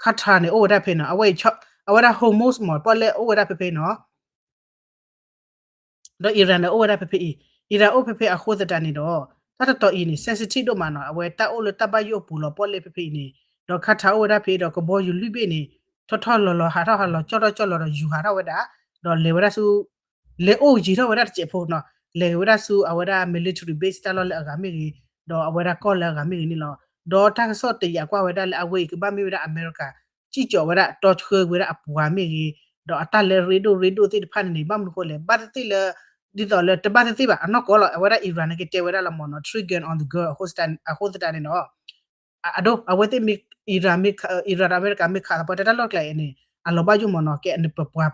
Qatar န့ၣ် အိၣ်ဝဲဒၣ်ဖဲနီၤ, အဝဲ အဝဲဒၣ် Hormuz မ့ၢ် ပီၣ်လဲၣ်အိၣ်ဝဲဒၣ်ဖဲဖဲနီၤ ဒီး Iran န့ၣ် အိၣ်ဝဲဒၣ်ဖဲဖဲအံၤ, Iran အိၣ်ဖဲဖဲအဃိသတးန့ၣ်ဒီး တၢ်တတီၤအံၤန့ၣ် sensitive ဒိၣ်မးနီၤ, အဝဲတၢ်အိၣ်လၢတၢ်ဘၣ်ယိၣ်အပူၤလီၤ ပီၣ်လဲၣ်ဖဲဖဲအံၤန့ၣ်, ဒီး Qatar အိၣ်ဝဲဒၣ်ဖဲဒီးကဘီယူၤလွံၢ်ဘ့ၣ်န့ၣ် ထီထီလီၤလီၤ ဟးထီၣ်ဟးလီၤ ကၠီၣ်ထီၣ်ကၠီၣ်လီၤဒီး ယူၤဟးထီၣ်ဝဲဒၣ်, ဒီးလဲၤဝဲဒၣ်ဆူ လဲၤအိၣ်ယံၤထီၣ်ဝဲဒၣ်တစဲးဖိနီၤ, လဲၤဝဲဒၣ်ဆူအဝဲဒၣ် military base တၢ်လီၢ်လၢအဂၤမ့ၢ်ဂ့ၤ, ဒီးအဝဲဒၣ်ကီၢ်လၢအဂၤမ့ၢ်ဂ့ၤန့ၣ်လီၤ. ဒီးတၢ်ကစီၣ်တယာ်ကွၢ်ဝဲဒၣ်လၢအဝဲအံၤကဘၣ်မ့ၢ်ဝဲဒၣ်အမဲရကၤ စံၣ်ကၠီၤဝဲဒၣ်တီဆှၢဝဲဒၣ်အပှၤမ့ၢ်ဂ့ၤ, ဒီးအတၢ်လၢအရ့ဒိၣ်ရ့ဒိၣ်သ့ၣ်တဖၣ်န့ၣ်န့ၣ် ဘၣ်မနုၤဃိလဲၣ် ဘၣ်သ့ၣ်သ့ၣ်လၢ ဒ်သိးလၢတဘၣ်သ့ၣ်သ့ၣ်ဘၣ် အနီၢ်ကီၢ်လီၤ အဝဲဒၣ် Iran န့ၣ်ကတဲဝဲဒၣ်လီၤမ့ၢ်နီၤ three gun on the go အဃိသတးန့ၣ်ဒီး အဒိ အဝဲသ့ၣ်မ့ၢ် Iran မ့ၢ် Iran ဒီးအမဲရကၤမ့ၢ်ခးသပှၢ်တၢ်တၢ်လီၢ်ကျဲအံၤန့ၣ် အလီၤဘၣ်ယိၣ်မ့ၢ်နီၤ ကဲနပပှၤ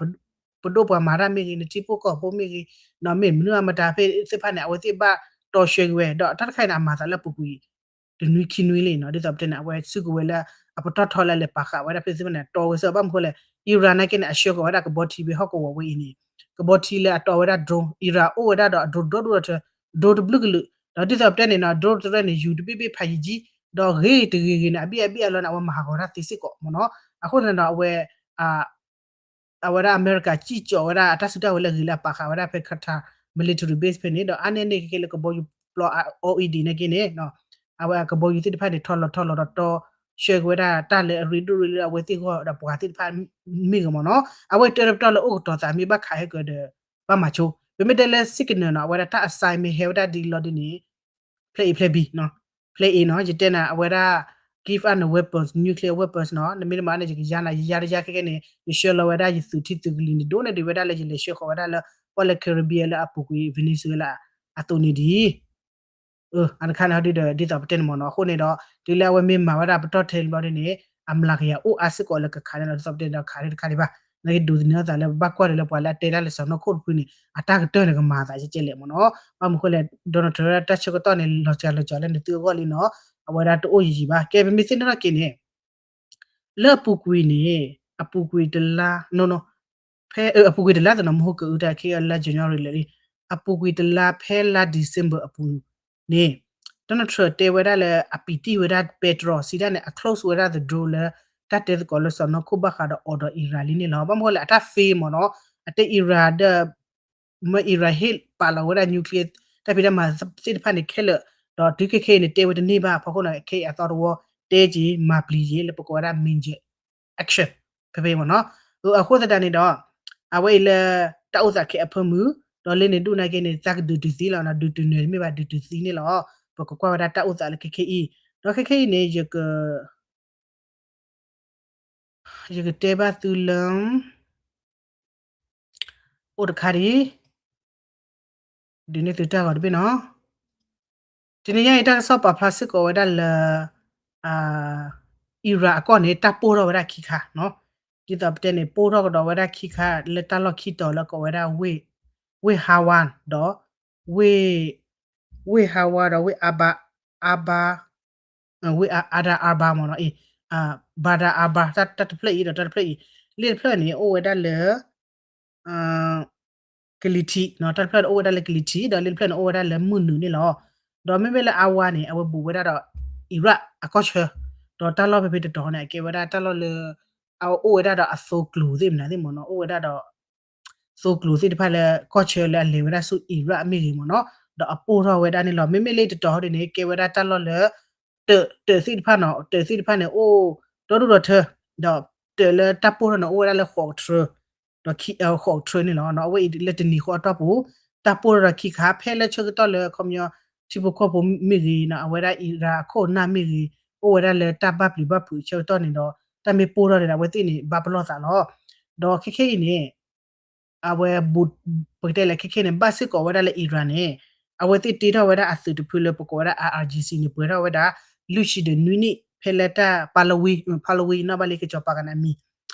ပဒိၣ်ပှၤမၤတၢ်မ့ၢ်ဂ့ၤ နထံဖိကီၢ်ဖိမ့ၢ်ဂ့ၤ နီၤမ့ၢ်မနုၤအမတၤဖဲသ့ၣ်တဖၣ်န့ၣ် အဝဲသ့ၣ်ဘၣ်တီဆှၢက့ၤဝဲ ဒီးတၢ်တခါအံၤန့ၣ် အမၤသးလၢအပူၤကွံာ် တနွံခံနွံလံနီၤ ဒ်သိးပတဲန့ၣ် အဝဲစုကဝဲၤလၢ အပတီၢ်ထီလၢအလဲၤပာ်ဃာ်ဝဲဒၣ်ဖဲသ့ၣ်တဖၣ်န့ၣ် တီဝဲစ့ၢ်ကီး ဘၣ်မနုၤဃိလဲၣ် Iran နာ်က့န့ၣ် အဆှၢဃီၤဝဲဒၣ်ကဘီထံဖဲဟီၣ်ကဝီၤဝဲအံၤန့ၣ် ကဘီထံလၢအတီဝဲဒၣ် drone Iran အိၣ်ဝဲဒၣ်ဒီးအ drone ဒီဒူၣ်ဒီထၢ drone တဘျုးကလုာ် ဒီးဒ်သိးပတဲန့ၣ်နီၤ drone တရၢန့ၣ် ယူၤတဘ့ၣ်ဘ့ၣ်ဖးယံၤယံၤ ဒီးဂ့ၤတဂ့ၤဂ့ၤန့ၣ် အဘံၣ်အဘံၣ်အလီၢ်န့ၣ် အဝဲမၤဟးဂီၤတၢ်သ့စ့ၢ်ကီးမ့ၢ်နီၤ အဃိန့ၣ်ဒီးအဝဲ အဝဲဒၣ်အမဲရကၤစံၣ်ကၠီၤဝဲဒၣ်အတၢ်စုတၢ်ဝဲၤလၢအဂ့ၤလၢအပာ်ဃာ်ဝဲဒၣ်ဖဲ Qatar military base ဖဲန့ၣ် ဒီးအါန့ၢ်န့ၣ်ကကဲလၢကဘီယူၤပျီ အ အိၣ်အံၤဒ်န့ၣ်က့န့ၣ် အဝဲအကဘီယူၤသ့ၣ်တဖၣ်န့ၣ် ထီၣ်လီၤထီၣ်လီၤဒီးတီ ဆှၢက့ၤဝဲဒၣ်တၢ်လၢအရ့ဒိၣ်ရ့လၢအဝဲသ့ၣ်ဂီၢ်ဒီးပှၤသ့ၣ်တဖၣ်မ့ၢ်ဂ့ၤမ့ၢ်နီၤ အဝဲတၢတပတီၢ်လၢအိၣ်ကတီၤသးမ့ၢ်ဘၣ်ခးဟဲကၢၤဒီး ဘၣ်မၤဆိ ပမ့ၢ်တဲလၢ signal နီၤ အဝဲဒၣ်တၢ်အ sign မ့ၢ်ဟဲဝဲဒၣ်ဒ်လီၤဒ်န့ၣ် ဖဲအံၤဖဲဘံနီၤ ဖဲအံၤနီၤ ယတဲနၤ အဝဲဒၣ် give us a weapons nuclear weapons နီၤ နမ့ၢ်တမၤန့ၣ် ယကယါနၤ ယယါတယါခဲခဲန့ၣ် ယဆှၢလီၤဝဲဒၣ်ယသုးထံသုးကလံၤန့ၣ် ဒိၣ်န့ၢ်ဒံးဝဲဒၣ်လၢယလဲၤဆှၢဃီၤဝဲဒၣ်လၢ ပှၢ်လၢ Caribbean လၢအပူၤကွံာ် Venezuela အသိးန့ၣ်ဒံး အတခါန့ၣ်ဟီဒ်ဒီး ဒ်သိးပတဲန့ၣ်မ့ၢ်နီၤ အဃိန့ၣ်ဒီး တုၤလၢအဝဲမ့ၢ်မၤဝဲဒၣ်ပတီၢ်ထဲတဘျီဒ်န့ၣ် အမျးကယၤအိၣ်အါစ့ၢ်ကီးလၢကခးန့ၣ်လီၤ ဒ်သိးပတဲန့ၣ်ဒီးခးဒ်တခါဒံးဘၣ် နာ်က့ဒိးသန့ၤအသးလၢပဘၣ်ကွၢ်ဒံးလၢပှၤလၢအတဲတၢ်လၢစီၤနီၢ်ခိၣ်တဖုန့ၣ် အတၢ်ကတၢၢ်န့ၣ် ကမၤအသးကဲကဲလဲၣ်မ့ၢ်နီၤ ဘၣ်မနုၤဃိလဲၣ် Donald Trump ဝဲဒၣ်တၢ်ဆၢကတီၢ်န့ၣ် လီၤစှၤလီၤစှၤလၢနသုအဂီၢ်လံနီၤ အဝဲဒၣ်တအိၣ်ယံာ်ယံာ်ဘၣ် ကဲပမ့ၢ်သ့ၣ်နီၣ်ထီၣ်က့ၤန့ၣ် လၢအပူၤကွံာ်န့ၣ် အပူၤကွံာ်တလါ ဖဲအပူၤကွံာ်တလါသနီၤ မဟိကအုတၢ်ခံလါ January လၢာ်လံ အပူၤကွံာ်တလါဖဲလါ December အပူၤန့ၣ် Donald Trump တဲဝဲဒၣ်လၢအပံာ်တံၢ်ဝဲဒၣ် petrol စံးဒၣ်န့ၣ် အ close ဝဲဒၣ် the door လၢ တၢ်တဲသကိးလၢစီၤနီၢ်ခိၣ်ဘၣ်ဃးဒီး order Iran လံန့ၣ်လီၤ ဘၣ်မနုၤဃိလဲၣ် အတၢ် fail မ့ၢ်နီၤ အတဲ Iran ဒီး မ့ၢ် Iran ဟ့ၣ်ပာ်လီၤဝဲဒၣ် nuclear တၢ်ဖံးတၢ်မၤသ့ၣ်တဖၣ်န့ၣ်ခဲလၢာ် ဒီးတုၤခဲခဲအံၤန့ၣ် တဲဝဲတန့ၢ်ဘၣ်အဖီခိၣ်န့ၣ် ခဲအံၤအသီတဝီ တဲက့ၤမၤပျံၤက့ၤလၢပကိးဝဲဒၣ် major action ဖဲဖဲမ့ၢ်နီၤ အဃိသတးန့ၣ်ဒီး အဝဲအံၤလၢ တၢ်အိၣ်သးခဲအဖၢမုၢ် ဒီးလၢန့ၣ်ဒိၣ်နာ်က့န့ၣ် သးကဒုးတုၤသံလီၤ ဒုးတုၤနၢၤမ့ၢ်ဘၣ်ဒုးတုၤသံန့ၣ်လီၤ ပကကွၢ်ဝဲဒၣ်တၢ်အိၣ်သးလၢခဲခဲအံၤ ဒီးခဲခဲအံၤန့ၣ် ယက ယကတဲဘၣ်သုလၢ အိၣ်တခါဒံး ဒုးန့ၢ်သုတၢ်ဂီၤတဘ့ၣ်နီၤ တနံၤညါအံၤတၢ်ကစီၣ်ပာ်ဖျါစ့ၢ်ကီးဝဲဒၣ်လၢ Iran အကီၢ်န့ၣ် တၢ်ပိၢ်ထီၣ်ဝဲဒၣ်ခံခါနီၤ ဒ်သိးပတဲန့ၣ် ပိၢ်ထီၣ်ကဒီးဝဲဒၣ်ခံခါလၢတၢ်လီၢ်ခံတီၤလၢကိးဝဲဒၣ် ဝ့ၢ် ဝ့ၢ် Hawa ဒီး ဝ့ၢ် ဝ့ၢ် Hawa ဒီးဝ့ၢ် Aba Aba ဝ့ၢ် Ada Aba မ့ၢ်နီၤ အံၤ Bada Aba တၢ်တဖျၢၣ်အံၤဒီးတၢ်တဖျၢၣ်အံၤ လ့ၣ်တဖျၢၣ်န့ၣ် အိၣ်ဝဲဒၣ်လၢ ကလံၤထံး တၢ်တဖျၢၣ်အိၣ်ဝဲဒၣ်လၢကလံၤထံး ဒီးလ့ၣ်တဖျၢၣ်န့ၣ် အိၣ်ဝဲဒၣ်လၢမုၢ်နုာ်န့ၣ်လီၤ. ဒီးမ့မ့ၢ်လၢ Awa န့ၣ် အဝဲဘူးဝဲဒၣ်ဒီး Iraq အကီၢ်ဆၢ ဒီးတၢ်လီၢ်ဖဲဖဲတတီၤန့ၣ် အကဲဝဲဒၣ်တၢ်လီၢ်လၢ အအိၣ်ဝဲဒၣ်ဒီးအသိကျိၤသ့ၣ်မနုၤသ့ၣ်မ့ၢ်နီၤ အိၣ်ဝဲဒၣ်ဒီး သိကျိၤသ့ၣ်တဖၣ်လၢကီၢ်ဆၢလၢအလဲၤဝဲဒၣ်ဆူ Iraq မ့ၢ်ဂ့ၤမ့ၢ်နီၤ ဒီးအပိၢ်ထီၣ်ဝဲဒၣ်န့ၣ်လီၤ. မ့မ့ၢ်လၢတတီၤဟီဒ်န့ၣ် ကဲဝဲဒၣ်တၢ်လီၢ်လၢ တၢး တၢးသ့ၣ်တဖၣ်နီၤ တၢးသ့ၣ်တဖၣ်န့ၣ် အိၣ်ဒီဒူၣ်ဒီထၢ ဒီးတၢးလၢတၢ်ပိၢ်ထီၣ်န့ၣ် အိၣ်ဝဲဒၣ်လၢဃိးကထြၢ ဒီးဃိးကထြၢန့ၣ်လီၤ. အဝဲအံၤလၢတနံၤဃီအတီၢ်ပူၤ တၢ်ပိၢ်ထီၣ်ဒီးခံခါ ဖဲလၢဆၢကတီၢ်လၢခီပညီ ထံဖိကီၢ်ဖိမ့ၢ်ဂ့ၤနီၤ အဝဲဒၣ် Iraq အခိၣ်အနၢ်မ့ၢ်ဂ့ၤ အိၣ်ဝဲဒၣ်လၢတၢ်ဘၣ်ပျံၤဘၣ်ဖုးဆၢကတီၢ်န့ၣ်ဒီး တၢ်မ့ၢ်ပိၢ်ထီၣ်န့ၣ်ဒီး အဝဲသ့ၣ်န့ၣ် ဘၣ်ပလီၢ်သးလီၤ. ဒီးခဲခဲအံၤန့ၣ် အဝဲ ပကတဲလဲၣ် ခဲခဲန့ၣ် ဘၣ်စ့ၢ်ကီးဝဲဒၣ်လၢ Iran န့ၣ် အဝဲသ့ၣ်တ့ထီၣ်ဝဲဒၣ်အသုးတဖုလၢပကိးဝဲဒၣ် I R G C န့ၣ် ပှဲၤထီၣ်ဝဲဒၣ် လွံၢ်ဆံဒီးနွံနံၣ် ဖဲလၢတၢ် Pahlavi Pahlavi နီၣ်ဘၣ်လံကစီၤပၤကနၣ်မံၤ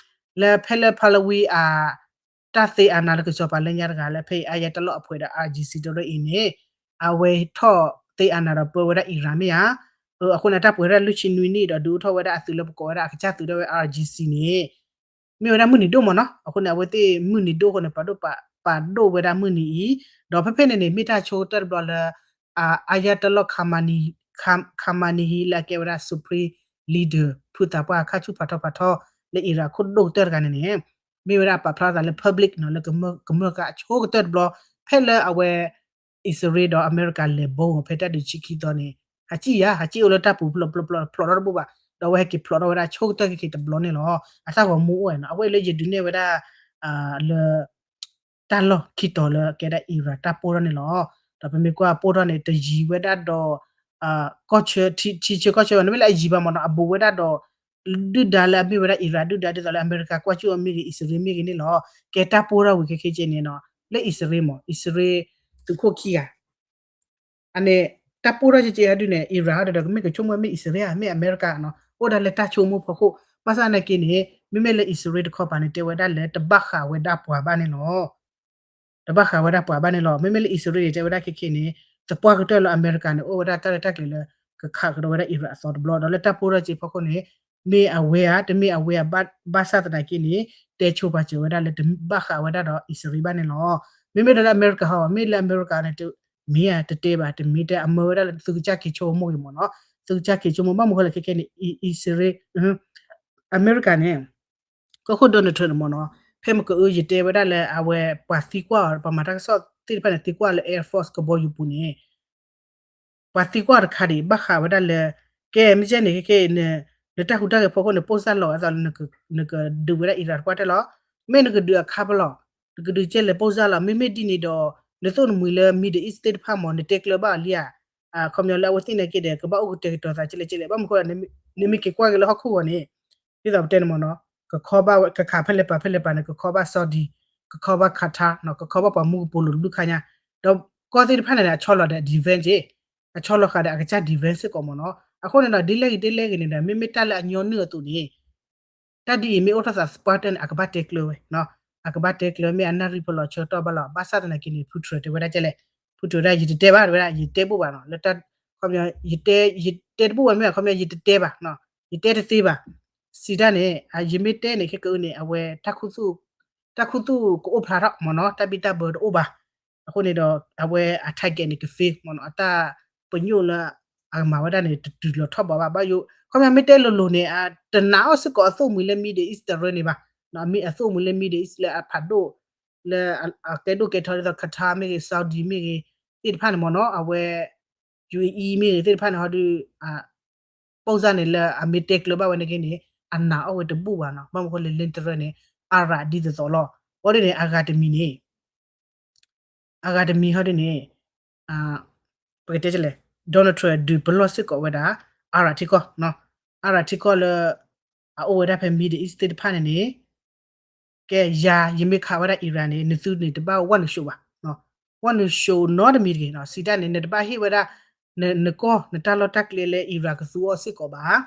လၢဖဲလၢ Pahlavi အ တၢ်သ့အနါလၢကစီၤပၤလၢညါတဂၤလၢဖဲအံၤ အါယါတၢ်လီၢ်အဖှဲးဒီး I R G C တရၢအံၤန့ၣ် အဝဲထီၣ်သ့အနါဒီးပၢဝဲဒၣ် Iran မ့ၢ်ဧါ. အဃိန့ၣ် တၢ်ပှဲၤဝဲဒၣ်လွံၢ်ဆံနွံနံၣ်ဒီး ဒုးအိၣ်ထီၣ်ဝဲဒၣ်အသုးလၢပကိးဝဲဒၣ်အကစၢ်သုးဒၣ်ဝဲ I R G C န့ၣ် မ့ၢ်ဝဲဒၣ်မုၢ်နံၤဒိၣ်မ့ၢ်နီၤ. အဃိန့ၣ် အဝဲသ့ၣ်မုၢ်နံၤဒိၣ်အဃိန့ၣ် ပာ်ဒိၣ် ပာ်ဒိၣ်ဝဲဒၣ်မုၢ်နံၤအံၤ ဒီးဖဲဖဲန့ၣ်န့ၣ် မ့ၢ်တၢ်ဆိကတၢၢ်တဘျီလၢ အ Ayatollah Khamenei Khamenei လၢအကဲဝဲဒၣ် supreme leader ဖုသးပှၢ်ခါဆူၣ်ဖးထီဖးထီလၢ Iran ခိၣ်ဒိၣ်ကတၢၢ်တဂၤန့ၣ်န့ၣ် မ့ၢ်ဝဲဒၣ်ပာ်ဖျါသးလၢ public နီၤ လၢကမၢကမၢကအဆိကတၢၢ်တဘျီ ဖဲလၢအဝဲ အံၣ်စရ့လးဒီးအမဲရကၤလဲၤဘီဖဲတၢ်ဒုးဆံခံသီန့ၣ် ဟးကံၣ်ယါ ဟးကံၣ်အိၣ်လၢတၢ်ပူၤဖျိးဖျိးဖျိးထီၣ်တဘိဘၣ် ဒီးအဝဲဟဲက့ၤဖျိးထီၣ်ဝဲဒၣ်ဆိကတၢၢ်ခဲက့ၤတဘျီန့ၣ်လီၤ. အတၢ်ဂီၤမူအိၣ်ဝဲနီၤ အဝဲအံၤလၢယဒုးနဲၣ်ဝဲဒၣ် လၢ တၢ်လီၢ်ခံတီၤလၢကဲဒၣ် Iran တၢ်ပိၢ်ထီၣ်န့ၣ်လီၤ. ဒီးပမ့ၢ်ကွၢ်ပိၢ်ထီၣ်န့ၣ် တယံၤဝဲဒၣ်ဒီး ကီၢ်ဆၢ ထံဆၢကီၢ်ဆၢဘၣ် နမ့ၢ်လၢအယံၤဘၣ်မ့ၢ်နီၤ အဘူးဝဲဒၣ်ဒီး ဒုၣ်ဒါလၢအမ့ၢ်ဝဲဒၣ် Iran ဒုၣ်ဒါဒ်သိးလၢအမဲရကၤကွၢ်စူၣ်အီၤမ့ၢ်ဂ့ၤ အံၣ်စရ့လးမ့ၢ်ဂ့ၤန့ၣ်လီၤ. ကဲတၢ်ပိၢ်ထီၣ်ဝံၤခဲခဲကဲန့ၣ်နီၤ လၢအံၣ်စရ့လးမ့ၢ် အံၣ်စရ့လး သုးခိၣ်ခံဂၤ အန့ၣ် တၢ်ပိၢ်ထီၣ်ကဲကဲဟီဒုန့ၣ် Iran ဟီဒီး ကမ့ၢ်ကဆိကမိၣ်မ့ၢ်အံၣ်စရ့လး မ့ၢ်အမဲရကၤနီၤ အိၣ်ဒၣ်လၢတၢ်ဆိကမိၣ်ဖီခိၣ် ဘၣ်ဆၣ်သနာ်က့န့ၣ် မ့မ့ၢ်လၢအံၣ်စရ့လးတခီပၤန့ၣ် တဲဝဲဒၣ်လၢတဘၣ်ဃးဝဲဒၣ်ပှၤဘၣ်န့ၣ်လီၤ. တဘၣ်ဃးဝဲဒၣ်ပှၤဘၣ်န့ၣ်လီၤ. မ့မ့ၢ်လၢအံၣ်စရ့လးန့ၣ် တဲဝဲဒၣ်ခဲခဲန့ၣ် သပှၢ်ကတၢၢ်လၢအမဲရကၤန့ၣ် အိၣ်ဝဲဒၣ်တၢ်ရဲၣ်တၢ်ကျဲၤလၢ ကခးကဒီးဝဲဒၣ် Iran အသီတဘျီ ဒီးလၢတၢ်ပိၢ်ထီၣ်ကဲဖီခိၣ်န့ၣ် မ့ၢ်အဝဲဧါ တမ့ၢ်အဝဲဧါ ဘၣ်ဆၣ်သနာ်က့န့ၣ် တဲဆိပာ်စၢၤဝဲဒၣ်လၢတဘၣ်ဃးဝဲဒၣ်ဒီးအံၣ်စရ့လးဘၣ်န့ၣ်လီၤ. မ့မ့ၢ်ဒီးလၢအမဲရကၤဟီ မ့ၢ်လၢအမဲရကၤန့ၣ် မ့ၢ်ဧါ တတဲဘၣ် တမ့ၢ်တဲ အမၢဝဲဒၣ်လၢသုကစၢ်က့ၤဆိကမိၣ်ဂ့ၤမ့ၢ်နီၤ သုကစၢ်က့ၤဆိကမိၣ် ဘၣ်မနုၤဃိလဲၣ်ခဲခဲန့ၣ် အံၣ်စရ့လး အမဲရကၤန့ၣ် ကီၢ်ခိၣ် Donald Trump န့ၣ်မ့ၢ်နီၤ ဖဲမ့ၢ်ကအု ယတဲဝဲဒၣ်လၢအဝဲပှၤသံကွၢ်အီၤ ပှၤမၤတၢ်ကစီၣ်သ့ၣ်တဖၣ်န့ၣ် သံကွၢ်လၢ Air Force ကဘီယူၤပူၤန့ၣ် ပှၤသံကွၢ်တခါဒံး ဘၣ်ဃးဝဲဒၣ်လၢ ကဲမ့ၢ်ကဲန့ၣ် ခဲခဲအံၤ နတၢ်ဟူးတၢ်ဂဲၤဖီခိၣ်န့ၣ် ပိၢ်စၢ်လီၤဝဲအသိးလၢ နကဒုးဝဲဒၣ် Iran တပှၢ်တၢၢ်လီၤ. မ့ၢ်နကဒုးအခါပလီၢ် နကဒုးကဲလဲၣ်ပိၢ်စၢ်လီၤ မ့မ့ၢ်ဒ်န့ၣ်ဒီး နသိၣ်နမှံၤလၢ Middle East သ့ၣ်တဖၣ်မ့ၢ် နတဲကျၢၤဘၣ်အီၤလံဧါ ခီပညီလၢအဝဲသ့ၣ်နာ်က့ဒီး ကဘၣ်အိၣ်ကတဲာ်ကတီၤသးကဲလဲၣ်ကဲလဲၣ် ဘၣ်မနုၤဃိ နမ့ၢ်က့ၤကွၢ်က့ၤလၢဟီၣ်ခိၣ်ဂီၤန့ၣ် ဒ်သိးပတဲန့ၣ်မ့ၢ်နီၤ ကခီဘၣ်ဝဲ ကခးဖဲလဲၣ်ပာ်ဖဲလဲၣ်ပာ်န့ၣ် ကခီဘၣ် Saudi ကခီဘၣ် Qatar နီၤ ကခီဘၣ်ပှၤမူကပိာ်လိၤတဘျုးခါညါ ဒီးကီၢ်သ့ၣ်တဖၣ်န့ၣ် အဆီလီၤဒီး defense က့ အဆီလီၤဃာ်ဒီးအကစၢ် defense စ့ၢ်ကီးမ့ၢ်နီၤ အဃိန့ၣ်ဒီး ဒ်လဲၣ်ဂ့ၤဒ်လဲၣ်ဂ့ၤန့ၣ်ဒီး မ့မ့ၢ်တၢ်လၢအညီနုၢ်အသိးန့ၣ် တၢ်ဒ်အံၤမ့ၢ်အိၣ်ထီၣ်သးသပှၢ်တၢၢ်န့ၣ် အကဘၣ်တဲကျၢၤဝဲ အကဘၣ်တဲကျၢၤ မ့ၢ်အနၢ်ရံၣ်ဖီလီၤဆၢကတီၢ်ဘၣ်လီၤ ဘၣ်ဆၣ်သနာ်က့န့ၣ် Putin တဲဝဲဒၣ်ကဲလဲၣ် Putin ဝဲဒၣ် ယတတဲဘၣ် တဲဝဲဒၣ် ယတဲတဘူၣ်ဘၣ်နီၤ လၢတၢ် ခီပညီ ယတဲ ယတဲတဘူၣ်ဘၣ်မ့ၢ် ခီပညီ ယတတဲဘၣ် ယတဲတသ့ဘၣ် စံးတၢ်န့ၣ် ယမ့ၢ်တဲန့ၣ် ခဲကအုန့ၣ် အဝဲ တၢ်ခူသူၣ်ကအိၣ်ဖျါထီၣ်မ့ၢ်နီၤ တၢ်ဘံၣ်တၢ်ဘၢတအိၣ်ဘၣ် အဃိန့ၣ်ဒီး အဝဲအ target န့ၣ် က fail မ့ၢ်နီၤ အတၢ်ပညိၣ်လၢ အကမၤဝဲဒၣ်န့ၣ် တတုၤလီၤထီၣ်ဘးဘၣ် ဘၣ်ယိၣ် ခီပညီမ့ၢ်တဲလိၤလိၤန့ၣ် တနာ်အီၤစ့ၢ်ကီးအသိၣ်မှံၤလၢ Middle East တရၢန့ၣ်ဘၣ် မ့ၢ်အသိၣ်မှံၤလၢ Middle East လၢအဖးဒိၣ် လၢအကဲဒိၣ်ကဲထီဒ်သိး Qatar မ့ၢ်ဂ့ၤ Saudi မ့ၢ်ဂ့ၤ သ့ၣ်တဖၣ်န့ၣ်မ့ၢ်နီၤ အဝဲ ယူဢအံ မ့ၢ်ဂ့ၤ သ့ၣ်တဖၣ်န့ၣ်ဟီဒုး ပိၢ်စၢ်န့ၣ်လၢအမ့ၢ်တဲကျၢၤဘၣ်ဝဲန့ၣ်က့န့ၣ် အနာ်အီၤဝဲတဘူၣ်ဘၣ်နီၤ ဘၣ်မနုၤဃိလၢ လ့တရၢန့ၣ် အါရးဒ်သိးသိးလီၤ အဃိန့ၣ် အဂၤတမံၤန့ၣ် အဂၤတမံၤဟီဒုးန့ၣ် ပကတဲလဲၣ် Donald Trump ဒုးပလီၢ်စ့ၢ်ကီးဝဲဒၣ် အါရးထံကီၢ် အါရးထံကီၢ်လၢ အအိၣ်ဝဲဒၣ်ဖဲ Middle East သ့ၣ်တဖၣ်န့ၣ်န့ၣ် ကဲယၤ ယမ့ၢ်ခးဝဲဒၣ် Iran န့ၣ် နသုန့ၣ်တဘၣ်ဝဲနုာ်ၡိးဘၣ် ဝဲနုာ်ၡိးနီတမံၤတဂ့ၤ စံးတၢ်န့ၣ် နတဘၣ်ဟ့ၣ်ဝဲဒၣ် နကီၢ် နတၢ်လီၢ်တၢ်ကျဲလၢ Iran ကသူအီၤစ့ၢ်ကီးဘၣ်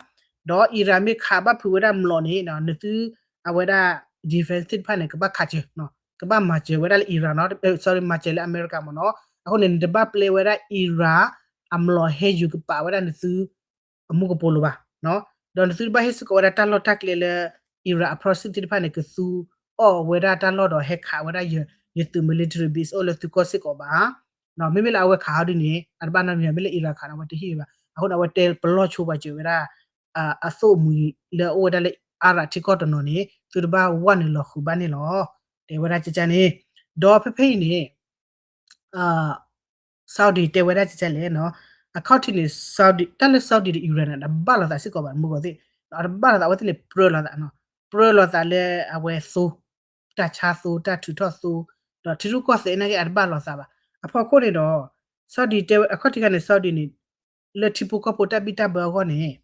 ဒီး Iran မ့ၢ်ခးဘၣ်ဖုးဝဲဒၣ်မျိာ်န့ၣ် နသု အဝဲဒၣ် defense သ့ၣ်တဖၣ်န့ၣ် ကဘၣ်ခးစၢၤ ကဘၣ်မၤစၢၤဝဲဒၣ်လၢ Iran နီၤ sorry မၤစၢၤလၢအမဲရကၤမ့ၢ်နီၤ အဃိန့ၣ် နတဘၣ်ပျဲဝဲဒၣ် Iran အမျိာ်ဟဲယူၤကပာ်ဝဲဒၣ်နသု အမူကပိာ်လိၤဘၣ် ဒီးနသုတဘၣ်ဟ့ၣ်စ့ၢ်ကီးဝဲဒၣ်တၢ်လီၢ်တၢ်ကျဲလၢ Iran အ proxy သ့ၣ်တဖၣ်န့ၣ် ကသူအီၤဝဲဒၣ်တၢ်လီၢ်ဒီးဟဲခးဝဲဒၣ်ယ ယသုး military base အိၣ်လၢသုကီၢ်စ့ၢ်ကီးဘၣ် မ့မ့ၢ်လၢအဝဲခးဟီဒုးန့ၣ် အတဘၣ်နီတမံၤ မ့ၢ်လၢ Iran ခးန့ၣ် အဝဲတဟ့ၣ်ဘၣ် အဃိန့ၣ် အဝဲတဲပလီၢ်ဆိပာ်စၢၤဝဲဒၣ် အသိၣ်မှံၤလၢအအိၣ်ဝဲဒၣ်လၢ အါရးထံကီၢ်တနီၤန့ၣ် သုတဘၣ်ဝဲနုာ်လီၤဃုာ်ဘၣ်န့ၣ်လီၤ တဲဝဲဒၣ်ကကန့ၣ် ဒီးဖဲဖဲအံၤန့ၣ် Saudi တဲဝဲဒၣ်ကကလဲၣ်နီၤ အခီၣ်ထံးန့ၣ် Saudi တၢ်လၢ Saudi ဒီး Iran န့ၣ် တဘၣ်လိာ်သးစ့ၢ်ကီးဘၣ် မုၢ်ကီၢ်သ့ၣ် အတဘၣ်လိာ်သး အဝဲသ့ၣ်န့ၣ် ပြၢလိာ်သးနီၤ ပြၢလိာ်သးလၢအဝဲသိ တၢ်ဆါသိ တၢ်ထုးထီၣ်သိ ဒီးထံရူၢ်ကီၢ်သဲးနာ်က့ အတဘၣ်လိာ်သးဘၣ် အဖီခိၣ်န့ၣ်ဒီး Saudi တဲဝဲ အခီၣ်ထံးခါန့ၣ် Saudi န့ၣ် လၢထံဖိကီၢ်ဖိတၢ်ဘံၣ်တၢ်ဘၢအဂီၢ်န့ၣ်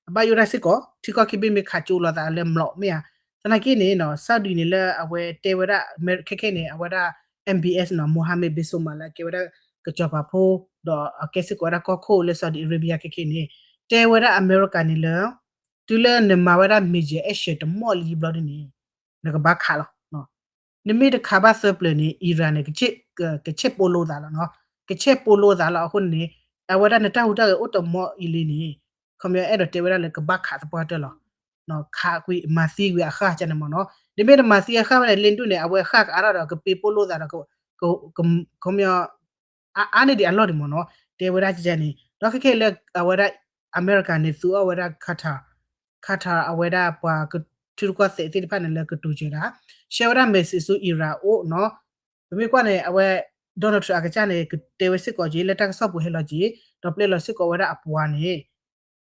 အဘၣ်ယိၣ်ဒၣ်စ့ၢ်ကီး ထံကီၢ်ခံဘ့ၣ်မ့ၢ်ခးကၠိလိာ်သးလၢမျိာ်မ့ၢ်ဧါ သနာ်က့န့ၣ်နီၤ Saudi န့ၣ်လၢအဝဲတဲဝဲဒၣ် ခဲခဲန့ၣ် အဝဲဒၣ် M B S နီၤ Mohammed bin Salman လၢအကဲဝဲဒၣ် ကစီၤပၤဖိ ဒီးအကဲစ့ၢ်ကီးဝဲဒၣ်ကီၢ်ခိၣ်လၢ Saudi Arabia ခဲခဲန့ၣ် တဲဝဲဒၣ်အမဲရကၤန့ၣ်လၢ တုၤလၢနမၤဝဲဒၣ် major action တမီၢ်လံဘျီဒ်န့ၣ် နကဘၣ်ခးလီၤ နမ့ၢ်တခးဘၣ်သၢပျၢၤန့ၣ် Iran န့ၣ် ကဆဲးပိလိာ်သးလီၤနီၤ ကဆဲးပိလိာ်သးလီၤအဃိန့ၣ် အဝဲဒၣ်နတၢ်ဟူးတၢ်ဂဲၤအိၣ်တမီၢ်အံၤလံန့ၣ် ခီပညီအဲၣ်ဒိးတဲဝဲဒၣ်လၢကဘၣ်ခးသပှၢ်တၢၢ်လီၤ ခးကွံာ်မၤသံကွံာ်အဃၣ်ကန့ၣ်မ့ၢ်နီၤ နမ့ၢ်တမၤသံအဃၣ်ဘၣ်န့ၣ် လ့ဒိၣ်န့ၣ် အဝဲဃၣ်ကအါထီၣ်ဒီးကပ့ၤပိလိာ်သးဒီး ခီပညီ အါအါန့ၢ်ဒံးအလီၢ်ဒံးမ့ၢ်နီၤ တဲဝဲဒၣ်ကန့ၣ် ဒီးခဲခဲလၢအဝဲဒၣ် အမဲရကၤန့ၣ် သူအီၤဝဲဒၣ် Qatar Qatar အဝဲဒၣ်ပှၤထံရူၢ်ကီၢ်သဲးသ့ၣ်တဖၣ်န့ၣ်လၢကတိၤစၢၤဒၣ် ရှဲဝဲဒၣ် message ဆူ Iran အိၣ်နီၤ ပမ့ၢ်ကွၢ်န့ၣ် အဝဲ Donald Trump အကစၢ်န့ၣ် ကတဲဝဲစ့ၢ်ကီးက့ၤ လၢတၢ်ကစီၣ်ပူၤဟဲလီၤက့ၤ ဒီးပျဲလီၤစ့ၢ်ကီးဝဲဒၣ်အပှၤန့ၣ်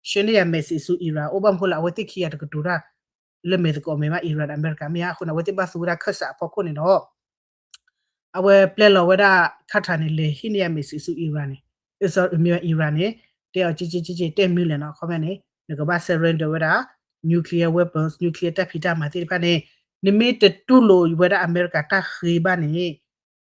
ရှဲန့ၢ်ယၤ message ဆူ Iran အိၣ်ဘၣ်မနုၤဃိလၢ အဝဲသ့ၣ်ခံဂၤတကတိၤတၢ် လၢမဲာ်သကိးမဲာ်ဘၣ် Iran ဒီးအမဲရကၤမ့ၢ်ဧါ အဃိန့ၣ် အဝဲသ့ၣ်ဘၣ်သူဝဲဒၣ်ခၢၣ်စးအဖီခိၣ်န့ၣ်ဒီး အဝဲပျဲလီၤဝဲဒၣ် Qatar န့ၣ် လဲၤဟ့ၣ်န့ၢ်ယၤ message ဆူ Iran န့ၣ် မ့ၢ် Iran န့ၣ် တဲအီၤက့က့က့က့ တဲမနုၤလဲၣ်နီၤ, ခီပညီန့ၣ် နကဘၣ် surrender ဝဲဒၣ် nuclear weapons, nuclear တၢ်ဖံးတၢ်မၤသ့ၣ်တဖၣ်န့ၣ် နမ့ၢ်တတူၢ်လိာ်ဝဲဒၣ်အမဲရကၤတၢ်ဃ့ဘၣ်န့ၣ်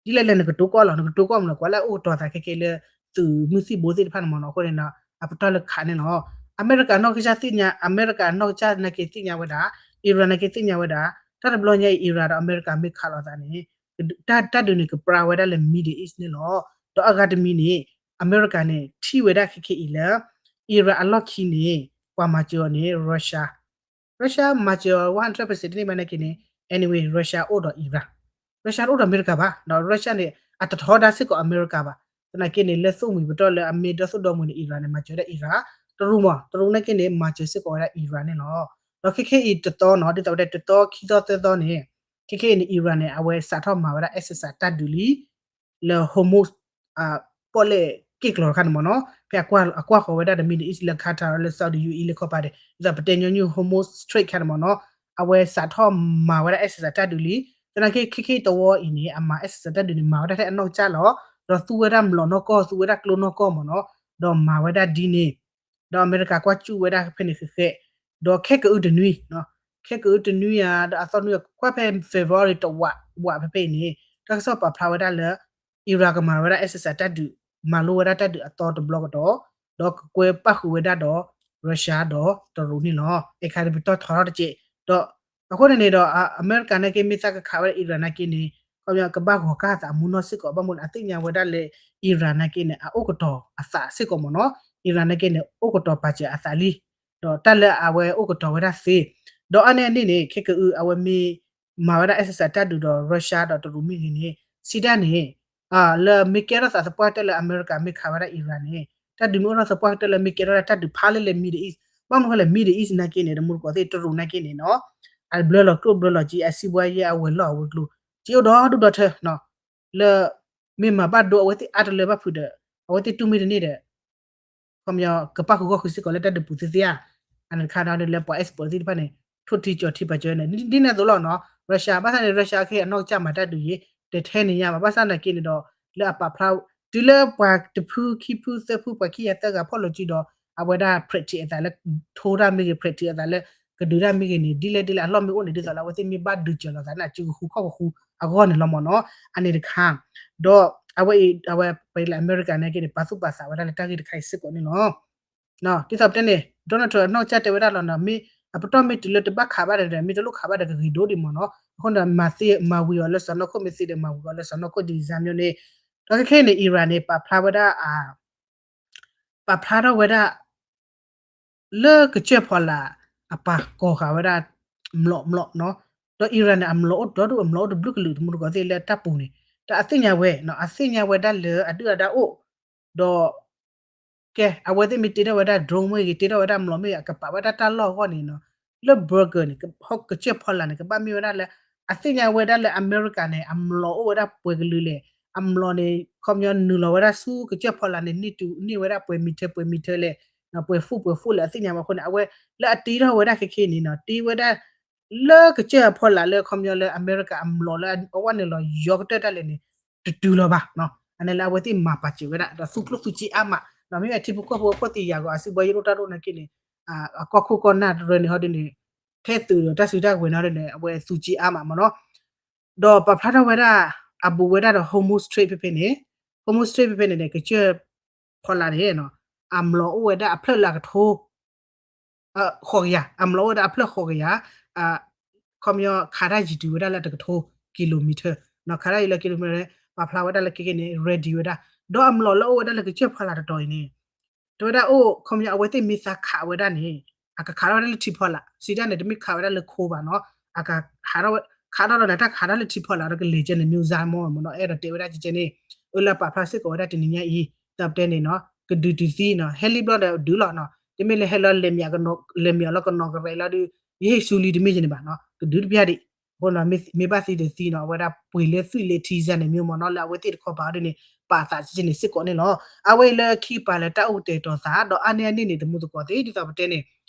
ဒ်လဲၣ်လဲၣ်နကတိၤကီၢ်လီၤ, နကတိၤကီၢ်မနုၤ ကွၢ်လၢအအိၣ်ကတီၤသးခဲကဲလၢ သုးမုၢ်သံၣ်ဘိသ့ၣ်တဖၣ်န့ၣ်မ့ၢ်နီၤ, အဃိန့ၣ်ဒီး အပတီၢ်လၢခးန့ၣ်လီၤ. အမဲရကၤနီၢ်ကစၢ်သ့ၣ်ညါ, အမဲရကၤနီၢ်ကစၢ်နာ်က့သ့ၣ်ညါဝဲဒၣ်, Iran နာ်က့သ့ၣ်ညါဝဲဒၣ်, တၢ်တဘျီညါအံၤ Iran ဒီးအမဲရကၤမ့ၢ်ခးလိာ်သးန့ၣ် တၢ်ဒုးန့ၣ်ကပြါဝဲဒၣ်လၢ Middle East န့ၣ်လီၤ. ဒီးအဂၤတမံၤန့ၣ် အမဲရကၤန့ၣ် ထံၣ်ဝဲဒၣ်ခဲကနံၣ်အံၤလၢ Iran အလီၢ်ခံန့ၣ် ပှၤမၤစၢၤအီၤန့ၣ် Russia, Russia မၤစၢၤအီၤ one hundred percent တန့ၢ်ဘၣ်နာ်က့န့ၣ် anyway Russia အိၣ်ဒီး Iran, Russia တအိၣ်ဒီးအမဲရကၤဘၣ်, ဒီး Russia န့ၣ် အတထီဒါစ့ၢ်ကီးအမဲရကၤဘၣ်. သနာ်က့န့ၣ် လၢသိၣ်မှံၤပတီၢ်လၢအမ့ၢ်ဒီသိၣ်ဒီမှံၤန့ၣ် Iran န့ၣ် မၤစၢၤဝဲဒၣ် Iran, တရူးမ့ၢ် တရူးနာ်က့န့ၣ် မၤစၢၤစ့ၢ်ကီးဝဲဒၣ် Iran န့ၣ်လီၤ. ဒီးခဲကနံၣ်အံၤတသီနီၤ, ဒ်သိးပတဲတသီခံသီသၢသီန့ၣ် ခဲကနံၣ်အံၤန့ၣ် Iran န့ၣ် အဝဲစးထီၣ်မၤဝဲဒၣ် exercise တၢ်ဒုးလံ လၢ Hormuz ပီၣ်လဲၣ်က့ၣ်ကျီၤတခါန့ၣ်မ့ၢ်နီၤ, ဖဲအကွၢ်ဃီၤဝဲဒၣ်ဒီး Middle East လၢ Qatar လၢ Saudi ယူအံၤလၢခီပၤဒဲး ဒ်သိးပတဲညီနုၢ် Hormuz Strait ခါန့ၣ်မ့ၢ်နီၤ, အဝဲစးထီၣ်မၤဝဲဒၣ် exercise တၢ်ဒုးလံ. သနာ်က့ခဲကနံၣ်တဝီအံၤန့ၣ် အမၤ exercise တၢ်ဒုးန့ၣ် မၤဝဲဒၣ်ထဲအနီၢ်ကစၢ်လီၤ. ဒီးသူဝဲဒၣ်မျိာ်နီၢ်ကီၢ် သူဝဲဒၣ်ကျိနီၢ်ကီၢ်မ့ၢ်နီၤ, ဒီးမၤဝဲဒၣ်ဒ်န့ၣ် ဒီးအမဲရကၤကွၢ်စူၣ်ဝဲဒၣ်ဖဲန့ၣ်ဃဲးဃဲး, ဒီးခဲကအုတနွံ, ခဲကအုတနွံဧါ ဒီးအသီနွံ ကွၢ်ဖဲ February တဝးဝးဖဲဖဲအံၤန့ၣ် တၢ်ကစီၣ်ပာ်ဖျါဝဲဒၣ်လၢ Iran ကမၤဝဲဒၣ် exercise တၢ်ဒုး, မၤလိဝဲဒၣ်တၢ်ဒုးအသီတဘျီကဒီး, ဒီးကကွဲပၣ်ဃုာ်ဝဲဒၣ်ဒီး Russia ဒီးတရူးန့ၣ်လီၤ. အခါန့ၣ်ပတီၢ်ထီထီၣ်တက့ၢ်, ဒီးအဃိန့ၣ်န့ၣ်ဒီး အမဲရကၤနာ်က့မ့ၢ်သးကခးဝဲဒၣ် Iran နာ်က့န့ၣ် ခီပညီကဘၣ်ဂီၤကၢ်သးမူနီၢ်စ့ၢ်ကီး ဘၣ်မနုၤအသ့ၣ်ညါဝဲဒၣ်လၢ Iran နာ်က့န့ၣ် အအိၣ်ကတီၤအသးစ့ၢ်ကီးမ့ၢ်နီၤ, Iran နာ်က့န့ၣ် အိၣ်ကတီၤပာ်စၢၤအသးလံ, ဒီးတၢ်လၢအဝဲအိၣ်ကတီၤဝဲဒၣ်သ့, ဒီးအါန့ၢ်အန့ၣ်န့ၣ် ခဲကအု အဝဲမ့ၢ်မၤဝဲဒၣ် exercise တၢ်ဒုးဒီး Russia ဒီးတရူးမ့ၢ်ဂ့ၤန့ၣ် စံးဒၣ်န့ၣ် လၢမ့ၢ်ကဲထီၣ်သးသပှၢ်ကတၢၢ်လၢအမဲရကၤမ့ၢ်ခးဝဲဒၣ် Iran န့ၣ် တၢ်ဒုးမ့ၢ်အိၣ်ထီၣ်သပှၢ်ကတၢၢ်လၢမ့ၢ်ကဲထီၣ်ဒၣ်တၢ်ဒုးဖးလၢလၢ Middle East, ဘၣ်မနုၤဃိလဲၣ် Middle East နာ်က့န့ၣ် တမူတကိးသ့ၣ် တရူးနာ်က့န့ၣ်နီၤ အဘျၢလီၤကျိၣ်ဘျၢလီၤစ့ အစံးဘှါယဲ အဝဲၤလီၢ်အဝဲၤကျိၤ စ့အိၣ်ဒီဒူၣ်ဒီထၢ လၢ မ့ၢ်မၤဘၣ်ဒိအဝဲသ့ၣ်အါတလၢဘၣ်ဖုးဒီး အဝဲသ့ၣ်တူၢ်မ့ၢ်တန့ၢ်ဒီး ခီပညီ ကပၣ်ဃုာ်ဂီၢ်ဃုာ်စ့ၢ်ကီးလၢတၢ်ဒုးပူၤသ့သ့ဧါ. အန့ၣ်တခါဒီးလၢပှၤ expert သ့ၣ်တဖၣ်န့ၣ် ထိၣ်ထံကၠီၤထံပာ်စၢၤန့ၣ် ဒ်န့ၣ်အသိးလီၤနီၤ. Russia ဘၣ်ဆၣ်န့ၣ် Russia ခဲအံၤအနီၢ်ကစၢ်မၤတၢ်ဒုးယံၤ တထဲန့ၣ်ညါဘၣ် ဘၣ်ဆၣ်နာ်က့န့ၣ်ဒီး လၢအပာ်ဖျါ တုၤလၢပှၤတဖုခံဖုသၢဖု ပှၤခံဂၤသၢဂၤဖီၣ်လိာ်စုဒီး အဝဲဒၣ် practice အသးလၢ ထိတၢ်မ့ၢ်ဂ့ၤ practice အသးလၢ ကဒုးတၢ်မ့ၢ်ဂ့ၤန့ၣ် ဒ်လဲၣ်ဒ်လဲၣ်အလီၢ်မ့ၢ်အိၣ်န့ၣ် ဒ်သိးလၢအဝဲသ့ၣ်မ့ၢ်ဘၣ်ဒုးစၢၤလိာ်သးန့ၣ် အစုကဃုခီၣ်ကဃုအဂီၢ်န့ၣ်လီၤမ့ၢ်နီၤ. အန့ၣ်တခါ ဒီးအဝဲအံၤ အဝဲပှၤလၢအမဲရကၤနာ်က့န့ၣ် ပာ်သူၣ်ပာ်သးဝဲဒၣ်လၢတၢ်ဂ့ၢ်တခါအံၤစ့ၢ်ကီးန့ၣ်လီၤ. ဒ်သိးပတဲန့ၣ် Donald Trump အနီၢ်ကစၢ်တဲဝဲဒၣ်လီၤနီၤ မ့ၢ်အပတီၢ်မ့ၢ်တုၤလၢတဘၣ်ခးဘၣ်ဒီး မ့ၢ်တလိၣ်ခးဘၣ်ဒီးကဂ့ၤဒိၣ်ဒံးမ့ၢ်နီၤ. အဃိန့ၣ်ဒီး မၤသ့ မၤဝံၤအီၤလၢစီၤနီၢ်ခိၣ် မ့ၢ်သ့ဒီး မၤဝံၤအီၤလၢစီၤနီၢ်ခိၣ်ဒ်န့ၣ်စၢ်မ့ၢ်န့ၣ် ဒီးခဲခဲအံၤန့ၣ် Iran န့ၣ် ပာ်ဖျါဝဲဒၣ် ပာ်ဖျါထီၣ်ဝဲဒၣ် လၢကစၢၢ်ဖီလာ် အပာ်ကီၤဃာ်ဝဲဒၣ် မျိာ်မျိာ်နီၤ. ဒီး Iran န့ၣ် အမျိာ်အိၣ်ဒီဒူၣ် အမျိာ်အိၣ်တဘျုးကလုာ် တမူတကိးသ့ၣ်လၢတၢ်ပူၤန့ၣ် ဒီးအသ့ၣ်ညါဝဲ အသ့ၣ်ညါဝဲဒၣ်လၢအဒုၣ်အဒါအိၣ် ဒီး ကဲ အဝဲသ့ၣ်မ့ၢ်တ့ထီၣ်ဝဲဒၣ် drone မ့ၢ်ဂ့ၤ တ့ထီၣ်ဝဲဒၣ်မျိာ်မ့ၢ်ဂ့ၤ အကပာ်ဝဲဒၣ်တၢ်လီၢ်အဂီၢ်န့ၣ်နီၤ လၢ bunker န့ၣ် ကစၢၢ်ဖီလာ်န့ၣ် ကဘၣ်မ့ၢ်ဝဲဒၣ်လၢ အသ့ၣ်ညါဝဲဒၣ်လၢအမဲရကၤန့ၣ် အမျိာ်အိၣ်ဝဲဒၣ်ပှဲၤကလုာ်လဲၣ်, အမျိာ်န့ၣ် ခီပညီနုာ်လီၤဝဲဒၣ်ဆူကစၢၢ်ဖီလာ်န့ၣ် န့ၢ်တုၤန့ၢ်ဝဲဒၣ်ပှဲၤမံၤထၢ ပှဲၤမံၤထၢလဲၣ်, ပှဲၤ foot ပှဲၤ foot လဲၣ် အသ့ၣ်ညါဝဲအဃိန့ၣ် အဝဲလၢအတ့ထီၣ်ဝဲဒၣ်ခဲခဲအံၤန့ၣ်နီၤ တ့ဝဲဒၣ် လၢကစၢၢ်အဖီလာ်လၢခီပညီလၢအမဲရကၤအမျိာ်လၢအဝဲန့ၣ်လီၤ ယီၤကတၢၢ်တၢ်လဲၣ်န့ၣ် တတုၤလီၤဘၣ်နီၤ. အန့ၣ်လၢအဝဲသ့ၣ်မၤပာ်စၢၤဝဲဒၣ် ဒီးသူကျိၣ်သူစ့အါမးနီၤ မ့မ့ၢ်ထံဖိကီၢ်ဖိအခိၣ်သ့ၣ်ယၤဂီၤ အစုဘီယိၣ်တၢ်ဒိၣ်နာ်က့န့ၣ် အကီၢ်ခိၣ်ကီၢ်နၢ်တရၢန့ၣ် ဟီဒ်န့ၣ် ထဲသုးဒီးတၢ်စုတၢ်ဝဲၤန့ၣ်ဟီဒ်န့ၣ် အဝဲသူစ့အါမးမ့ၢ်နီၤ. ဒီးပာ်ဖျါထီၣ်ဝဲဒၣ် အဘူးဝဲဒၣ်ဒီး Hormuz Strait ဖဲဖဲန့ၣ် Hormuz Strait ဖဲဖဲန့ၣ်န့ၣ် ကစၢၢ်ဖီလာ်န့ၣ် အမျိာ်အိၣ်ဝဲဒၣ်အဖျၢၣ်လၢအကထိ ဃိးကယၤ အမျိာ်အိၣ်ဝဲဒၣ်အဖျၢၣ်ဃိးကယၤ ခီပညီခးတၢ်ယံၤတုၤဝဲဒၣ်လၢတကထိ kilometer နီၤ ခးတၢ်ယံၤလၢ kilometer န့ၣ် ပာ်ဖျါဝဲဒၣ်လၢခဲခဲန့ၣ် ready ဝဲဒၣ် ဒီးအမျိာ်လၢအိၣ်ဝဲဒၣ်လၢကစၢၢ်ဖီလာ်တတီၤအံၤန့ၣ် တဲဝဲဒၣ်အိၣ် ခီပညီအဝဲသ့ၣ်မ့ၢ်သးခးဝဲဒၣ်န့ၣ် အကခးထီၣ်ဝဲဒၣ်လၢထံဖီလာ် စံးတၢ်န့ၣ် တမ့ၢ်ခးဝဲဒၣ်လၢခိဘၣ်နီၤ အကခးထီၣ်ဝဲ ခးထီၣ်လီၤန့ၣ် တၢ်ခးထီၣ်လၢထံဖီလာ်ဒီးကလဲၤကဲန့ၣ် မ့ၢ်စၢ်မ့ၢ်မ့ၢ်နီၤ အဲၣ်ဒိးတဲဝဲဒၣ်ကဲကဲန့ၣ် အၢလၢပာ်ဖျါစ့ၢ်ကီးဝဲဒၣ်တနံၤညါအံၤ ဒီးပတဲန့ၣ်နီၤ ကဒုးတုၤသံနီၤ ဟဲလံဘျီဒီးဒုးလီၤနီၤ တမ့ၢ်လၢဟဲလီၤလဲၤမံၤအီၤလီၤကနီၤကရဲးလီၤဒီး ယဟ့ၣ်ဆူလံတမ့ၢ်ကန့ၣ်ဘၣ်နီၤ ကဒုးတပျၢ်ဒံး အဃိနီၤ မ့ၢ်ဘၣ်သံတသံနီၤ အဝဲဒၣ်ပှ့ၤလၢသွံၣ်လၢထံစၢ်န့ၣ်မ့ၢ်မ့ၢ်နီၤ လၢအဝဲသ့ၣ်တခီပၤဒ်န့ၣ် ပာ်သးကဲကဲန့ၣ်စ့ၢ်ကီးန့ၣ်လီၤ အဝဲအံၤလၢခံကပၤလၢတၢ်အိၣ်ကတဲာ်ကတီၤသး ဒီးအါန့ၢ်အန့ၣ်န့ၣ် တမူသကိးသ့ ဒ်သိးပတဲန့ၣ်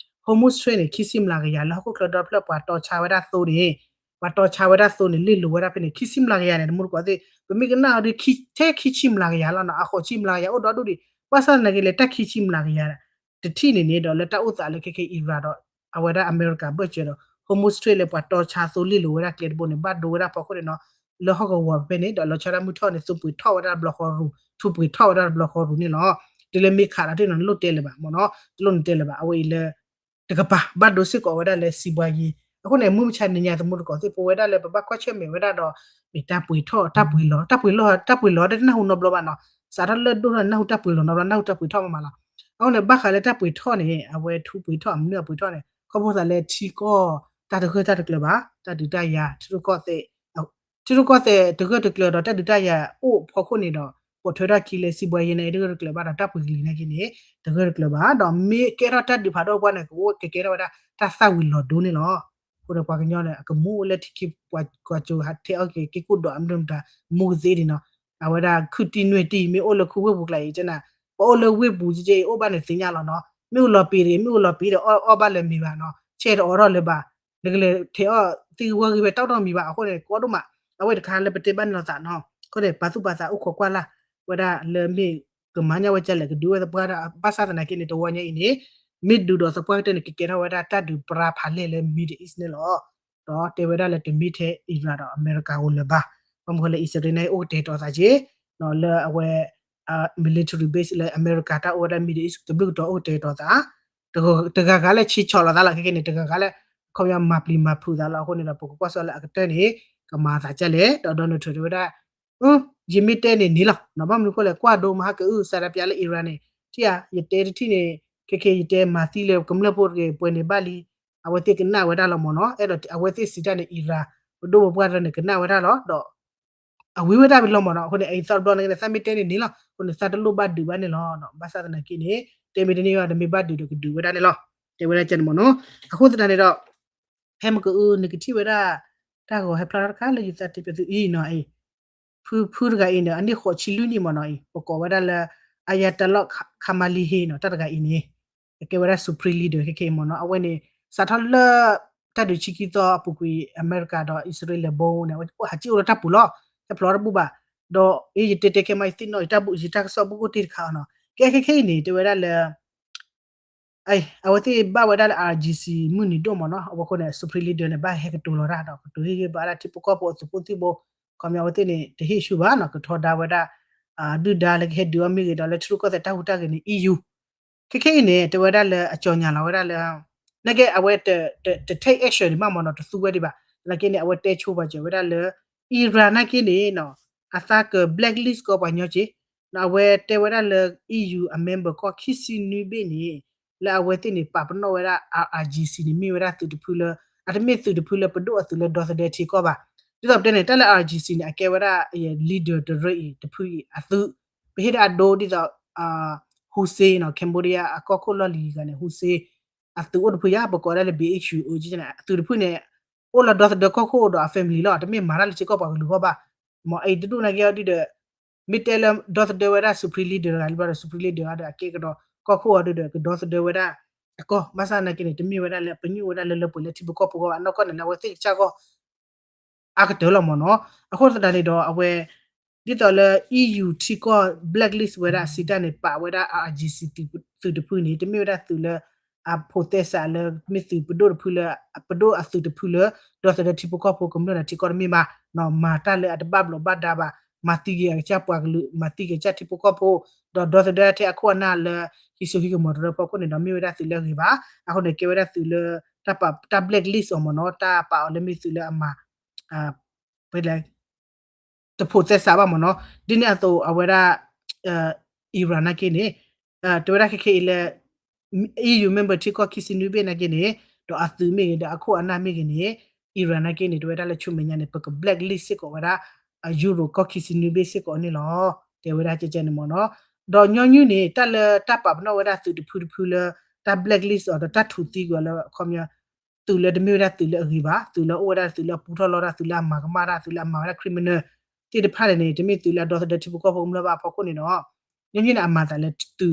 Hormuz Strait န့ၣ် ခံဆံမျးကယၤ လၢဟီၣ်ခိၣ်ချၢဒီဖျၢၣ်ပှၤတီဆါဝဲဒၣ်သိန့ၣ် ပှၤတီဆါဝဲဒၣ်သိန့ၣ် လ့ၢ်လိၤဝဲဒၣ်ဖဲန့ၣ် ခံဆံမျးကယၤန့ၣ် တမူတကိးသ့ ပမ့ၢ်ကနၣ်အီၤဒ် ထဲခံဆံမျးကယၤလီၤနီၤ အဃိးဆံမျးကယၤအိၣ်ဒီဒူၣ်ဒံး ဘၣ်ဆၣ်သနာ်က့လဲၣ် တၢ်ခံဆံမျးကယၤ တထံၣ်န့ၣ်န့ၣ်ဒီး လၢတၢ်အိၣ်သးလၢခဲခဲအံၤ Iran ဒီး အဝဲဒၣ်အမဲရကၤဘၢၣ်စၢၤဒီး Hormuz Strait လၢပှၤတီဆါသိလ့ၣ်လိာ်ဝဲဒၣ်ကျဲတဘိန့ၣ် ဘၣ်ဒိဝဲဒၣ်ဖီခိၣ်န့ၣ်နီၤ လၢဟီၣ်ကဝီၤဖဲန့ၣ် ဒီးလီၤဆီဒၣ်မုၢ်ထီၣ်န့ၣ် သူပှ့ၤထီၣ်ဝဲဒၣ်တဘျီဃီရူၤ ထူပှ့ၤထီၣ်ဝဲဒၣ်တဘျီဃီရူၤန့ၣ်လီၤ. တုၤလၢမ့ၢ်ခးလီၤတ့ၢ်နီၤ နလိၣ်တဲလၢၤဘၣ်မ့ၢ်နီၤ တလိၣ်နတဲလၢၤဘၣ် အဝဲအံၤလၢ တကပၤ ဘၣ်ဒိစ့ၢ်ကီးဝဲဒၣ်လၢစံးဘှါယ့ အဃိန့ၣ် မုၢ်မဆါနံၤညါ သမူသကိးသ့ၣ် ပဝဲဒၣ်လၢပဘၣ်ကွၢ်ဆၢၣ်မဲာ်ဝဲဒၣ်ဒီး မ့ၢ်တၢ်ပှ့ၤထီၣ် တၢ်ပှ့ၤလီၤ တၢ်ပှ့ၤလီၤ တၢ်ပှ့ၤလီၤတနၢ်ဟူနီတဘျီဘၣ်နီၤ စးထီၣ်လၢဒိၣ်ထီၣ်န့ၣ် နၢ်ဟူတၢ်ပှ့ၤလီၤနီတဘျီ နၢ်ဟူတၢ်ပှ့ၤထီၣ်မးမးလီၤ. အဃိန့ၣ် ဘၣ်ဃးလၢတၢ်ပှ့ၤထီၣ်န့ၣ် အဝဲထူပှ့ၤထီၣ် အမနုၤအပှ့ၤထီၣ်န့ၣ် ခီဖျိသးလၢထံကီၢ် တၢ်တဂၢၢ်တၢ်တကျၢၤဘၣ် တၢ်ဒုးတၢ်ယၤ ထံရူၢ်ကီၢ်သဲးတဂၢၢ်တကျၢၤဒီး တၢ်ဒုးတၢ်ယၤအိၣ်ဖီခိၣ်န့ၣ်ဒီး ပိာ်ထွဲထီၣ်ခံလၢစံးဘှါယ့န့ၣ် တဂၢၢ်တကျၢၤဘၣ်ဒီး တၢ်ပှ့ၤကလံၤနာ်က့န့ၣ် တဂၢၢ်တကျၢၤဘၣ် ဒီးမ့ၢ်ကဲထီၣ်တၢ်ဒုးဖးဒိၣ်ပှၢ်န့ၣ် ကအိၣ်ကကဲထီၣ်ဝဲဒၣ် တၢ်သၣ်ဝံၤလီၤဒိန့ၣ်လီၤ. အဃိဒီးပှၤကညီန့ၣ် အကမူအိၣ်လၢထံခံ ပှၤကွၢ်ကၠိဟးထဲအီၣ်က့ၤက့ၤကိၣ်ဒီးအမနုၤမတၤ မူကသ့ဒံးနီၤ အဝဲဒၣ်ခုၣ်တံၢ်နွဲၣ်တံၢ် မ့ၢ်အိၣ်လၢခူဝ့ၢ်ပူၤကျါအံၤ ကနၤ ပှၤအိၣ်လၢဝ့ၢ်ပူၤက့အံၤ အိၣ်ဘၣ်န့ၣ်သ့ၣ်ညါလီၤနီၤ မ့ၢ်အိၣ်လီၤပံၤတဂ့ၤ မ့ၢ်အိၣ်လီၤပံၤဒီး အီၣ်ဘၣ်လၢၤမ့ၢ်ဘၣ်နီၤ ဆဲးတအိးထီၣ်လၢၤဘၣ် နကလဲၤထဲအီၣ်သ့ၣ်ဂ့ၤဝၣ်ဂ့ၤဝဲတၢ်အိၣ်ထီၣ်မံၤဘၣ် အဃိန့ၣ် ကီဒိၣ်မး အဝဲတခါလၢပတဲဘၣ်န့ၣ်လီၤသးနီၤ အဃိန့ၣ် ပာ်သူၣ်ပာ်သးအိၣ်ခိးကွၢ်လၢ် ဝဲဒၣ်လၢမ့ၢ်ကမၤညၣ်ဝဲကလဲၣ် ကဒုးဝဲသပှၢ်တၢ် ဘၣ်ဆၣ်သနာ်က့န့ၣ် တဝီညါအံၤန့ၣ် မ့ၢ်ဒုးဒီးသပှၢ်ကတၢၢ်န့ၣ် ကကဲထီၣ်ဝဲဒၣ်တၢ်ဒုးပြါဖးလဲၢ်လၢ Middle East န့ၣ်လီၤ. ဒီးတဲဝဲဒၣ်လၢတမ့ၢ်ထဲ Iran ဒီးအမဲရကၤဧိၤလၢၤဘၣ် ဘၣ်မနုၤဃိလၢအံၣ်စရ့လးန့ၣ် အိၣ်ကတဲာ်ကတီၤသးက့ၤ လၢအဝဲ military base လၢအမဲရကၤတၢ်အိၣ်ဝဲဒၣ် Middle East တဘျုးကတီၤအိၣ်ကတဲာ်ကတီၤသး တဂၤဂၤလၢဆံးဆီးလီၤသးလီၤ ခဲခဲန့ၣ် တဂၤဂၤလၢ အခီပညီမၤပျံၤမၤဖုးသးလီၤ အဃိန့ၣ်ဒီး ပကကွၢ်စ့ၢ်လၢအကတၢၢ်န့ၣ် ကမၤသးဒ်လဲၣ် ဒီး Donald Trump တဲဝဲဒၣ် ယမ့ၢ်တဲန့ၣ်န့ၣ်လီၤ ဘၣ်မနုၤဃိလဲၣ် ကွၢ်ဒိမဟါကအုၣ် စးဒပျးလၢ Iran န့ၣ် ထံၣ်ဧါ ယတဲတထံၣ်န့ၣ် ခဲခဲယတဲမၤသံလၢကမျၢၢ်ဖိတဂ့ၤ ပှဲၤန့ၣ်ဘၣ်လံ အဝဲသ့ၣ်ကနၣ်ဝဲဒၣ်လီၤမ့ၢ်နီၤ အဲၣ်ဒိးအဝဲသ့ၣ်စံးတၢ်န့ၣ် Iran ပဒိၣ်ပပှၢ်တၢ်န့ၣ် ကနၣ်ဝဲဒၣ်လီၤ ဒီး အဝံၤဝဲဒၣ်လီၤမ့ၢ်နီၤ အဃိန့ၣ် အအံၤသီတဘျီန့ၣ် သးမ့ၢ်တဲန့ၣ်န့ၣ်လီၤ အဃိန့ၣ် သးတလိၣ်ဘၣ်ဒုးဘၣ်န့ၣ်လီၤ ဘၣ်ဆၣ်သနာ်က့န့ၣ် တဲမ့ၢ်တန့ၢ်ဘၣ် တမ့ၢ်ဘၣ်ဒုးဒီးကဒုးဝဲဒၣ်န့ၣ်လီၤ တဲဝဲဒၣ်ကဲန့ၣ်မ့ၢ်နီၤ အဃိသတးန့ၣ်ဒီး ဖဲမ့ၢ်ကအုၣ် နကထံၣ်ဝဲဒၣ် တၢ်ဂီၤဟဲဖျါထီၣ်တခါလၢယသးတပျးသုအံၤနီၤအံၤ ဖုဖုတဂၤအံၤန့ၣ် အနံၣ်ဃိးဆံလွံၢ်နံၣ်မ့ၢ်နီၤအံၤ ပကိးဝဲဒၣ်လၢ Ayatollah Khamenei နီၤ တၢ်တဂၤအံၤန့ၣ် အကဲဝဲဒၣ် supreme leader ခဲခဲအံၤမ့ၢ်နီၤ အဝဲန့ၣ် စးထီၣ်လၢ တၢ်ဒုးဆံခံသီအပူၤကွံာ် အမဲရကၤဒီးအံၣ်စရ့လးဘိန့ၣ် အဝဲဟးက့ၣ်အိၣ်လၢတၢ်ပူၤလီၤ ဟဲဖျိးတဘူၣ်ဘၣ် ဒီးအ့ ယတဲတဲခဲမး ယသ့ၣ်နီၣ်အံၤ တၢ်ဘိ ယတၢ်ကစီၣ်ဘိၣ်ကိၣ်တ့ၢ်တခါအီၤနီၤ ကဲခဲခဲအံၤန့ၣ် တဲဝဲဒၣ်လၢ အဝဲသ့ၣ်ဘၣ်ဝဲဒၣ်လၢ IRGC မုၢ်နံၤဒိၣ်မ့ၢ်နီၤ အဝဲဃိန့ၣ် supreme leader န့ၣ် ဘၣ်ဟဲကတိၤလီၤတၢ်ဒီး ကတိၤဟ့ၣ်ဂံၢ်ဘါဒၣ်ထံဖိကီၢ်ဖိအသုးဖိသံၣ်ဘိ ခီပညီအဝဲသ့ၣ်န့ၣ် တဟ့ၣ်ဆူၣ်ဘၣ်နီၤ ကထီဒါဝဲဒၣ် ဒုၣ်ဒါလၢကဟဲဒုးအီၤမ့ၢ်ဂ့ၤဒီး လၢထံရူၢ်ကီၢ်သဲးတၢ်ဟူးတၢ်ဂဲၤန့ၣ် EU ခဲခဲအံၤန့ၣ် တဲဝဲဒၣ်လၢအကၠီၤညါလီၤဝဲဒၣ်လၢ နာ်က့အဝဲ တ take action ဒံးဘၣ်မ့ၢ်နီၤ တသူဝဲဒံးဘၣ် သနာ်က့န့ၣ် အဝဲတဲဆိပာ်စၢၤဝဲဒၣ်လၢ Iran နာ်က့န့ၣ်နီၤ အသးက blacklist ကီးပှၤကညီက့ အဝဲတဲဝဲဒၣ်လၢ EU အ member ကီၢ်ခံဆံနွံဘ့ၣ်န့ၣ် လၢအဝဲသ့ၣ်န့ၣ် ပာ်ပနီၣ်ဝဲဒၣ် IRGC န့ၣ် မ့ၢ်ဝဲဒၣ်သုးတဖုလၢ အတမ့ၢ်သုးတဖုလၢပဒိၣ်အသုးလၢဒီသဒၢထံကီၢ်ဘၣ်. ဒ်သိးပတဲန့ၣ် တၢ်လၢ IRGC န့ၣ် အကဲဝဲဒၣ် leader တရၢအံၤတဖုအံၤအသုး ပဟ့ၣ်ဒၣ်အဒိဒ်သိး Hun Sen နီၤ Cambodia အကီၢ်ခိၣ်လီၢ်လံၤဂၤန့ၣ် Hun Sen အသုးအိၣ်တဖုယါ ပကိးဒၣ်လၢ BHU အသုးတဖုန့ၣ် အိၣ်လၢဒီသဒၢကီၢ်ခိၣ်ဒီးအ family လီၤ တမ့ၢ်မၤတၢ်လၢထံကီၢ်ပှၤကလုာ်အဂီၢ်ဘၣ်. မ်အအံၤတဒူၣ်နာ်က့အီၤဒ်ဒီး မ့ၢ်တဲလၢဒီသဒၢဝဲဒၣ် supreme leader တဂၤလၢဘျီဒီး supreme leader ဒီးအကဲကဒီးကီၢ်ခိၣ်အီၤဒ်ဒီး ကဒီသဒၢဝဲဒၣ်အကီၢ် ဘၣ်ဆၣ်နာ်က့န့ၣ် တမ့ၢ်ဝဲဒၣ်လၢပညိၣ်ဝဲဒၣ်လၢလၢပှဲၤလၢထံဖိကီၢ်ဖိအဂီၢ်ဘၣ် နီၢ်ကီၢ်န့ၣ်လၢအဝဲသ့ၣ်ကစၢ်ဂီၢ် အါကတၢၢ်လီၤမ့ၢ်နီၤ. အဃိသတးန့ၣ်ဒီးအဝဲ ဒ်သိးလၢ EU ထံကီၢ် blacklist ဝဲဒၣ်အစံးတၢ်န့ၣ် ပာ်ဝဲဒၣ် IRGC သုးတဖုန့ၣ် တမ့ၢ်ဝဲဒၣ်သုးလၢ အဖိးသဲစးလၢ မ့ၢ်သုးပဒိၣ်တဖုလၢ ပဒိၣ်အသုးတဖုလၢ ဒီသဒၢထံဖိကီၢ်ဖိကမျၢၢ်န့ၣ်ထံကီၢ်တမ့ၢ်ဘၣ်, မၤတၢ်လၢအတဘၣ်ဘျီးဘၣ်ဒါဘၣ်, မၤသံက့ၤအကစၢ်ပှၤကလုာ် မၤသံက့ၤကစၢ်ထံဖိကီၢ်ဖိ, ဒီးဒီသဒၢထဲအခိၣ်အနၢ်လၢ ဟံးစိဟံးကမီၤတရၢဖီခိၣ်န့ၣ်ဒီး မ့ၢ်ဝဲဒၣ်သုးလၢအဂ့ၤဘၣ်. အဃိန့ၣ် ကဲဝဲဒၣ်သုးလၢ တၢ် blacklist အီၤမ့ၢ်နီၤ, တၢ်ပာ်အီၤလၢမ့ၢ်သုးလၢအမၤ တဖိးသဲစးဘၣ်မ့ၢ်နီၤ. ဒ်န့ၣ်အသိးအဝဲဒၣ် Iran နာ်က့န့ၣ် တဲဝဲဒၣ်ခဲခဲအံၤလၢ EU member ထံကီၢ်ခံဆံနွံဘ့ၣ်နာ်က့န့ၣ် ဒီးအသုးမ့ၢ်ဂ့ၤ ဒီးအခိၣ်အနၢ်မ့ၢ်ဂ့ၤန့ၣ် Iran နာ်က့န့ၣ် တဲဝဲဒၣ်လၢဆူမဲာ်ညါန့ၣ် ပက blacklist စ့ၢ်ကီးဝဲဒၣ် Europe ကီၢ်ခံဆံနွံဘ့ၣ်စ့ၢ်ကီးန့ၣ်လီၤ. တဲဝဲဒၣ်ကဲကဲန့ၣ်မ့ၢ်နီၤ. ဒီးညီနုၢ်န့ၣ် တၢ်လၢတၢ်ပာ်ပနီၣ်ဝဲဒၣ်သုးတဖုတဖုလၢ တၢ် blacklist အီၤဒီးတၢ်ထူးသံကွံာ်အီၤလၢအခီပညီ သုးလၢတမ့ၢ်ဝဲဒၣ်သုးလၢအဂ့ၤဘၣ်, သုးလၢအိၣ်ဝဲဒၣ်သုးလၢအပူထီၣ်လီတၢ်, သုးလၢအမၤကမၣ်တၢ်, သုးလၢအမၤဝဲဒၣ် criminal သ့ၣ်တဖၣ်န့ၣ်န့ၣ် တမ့ၢ်သုးလၢအဒီသဒၢထံဖိကီၢ်ဖိကမျၢၢ်ဘၣ်အဖီခိၣ်န့ၣ်ဒီး ညီနုၢ်န့ၣ် အမၤသးလၢ သု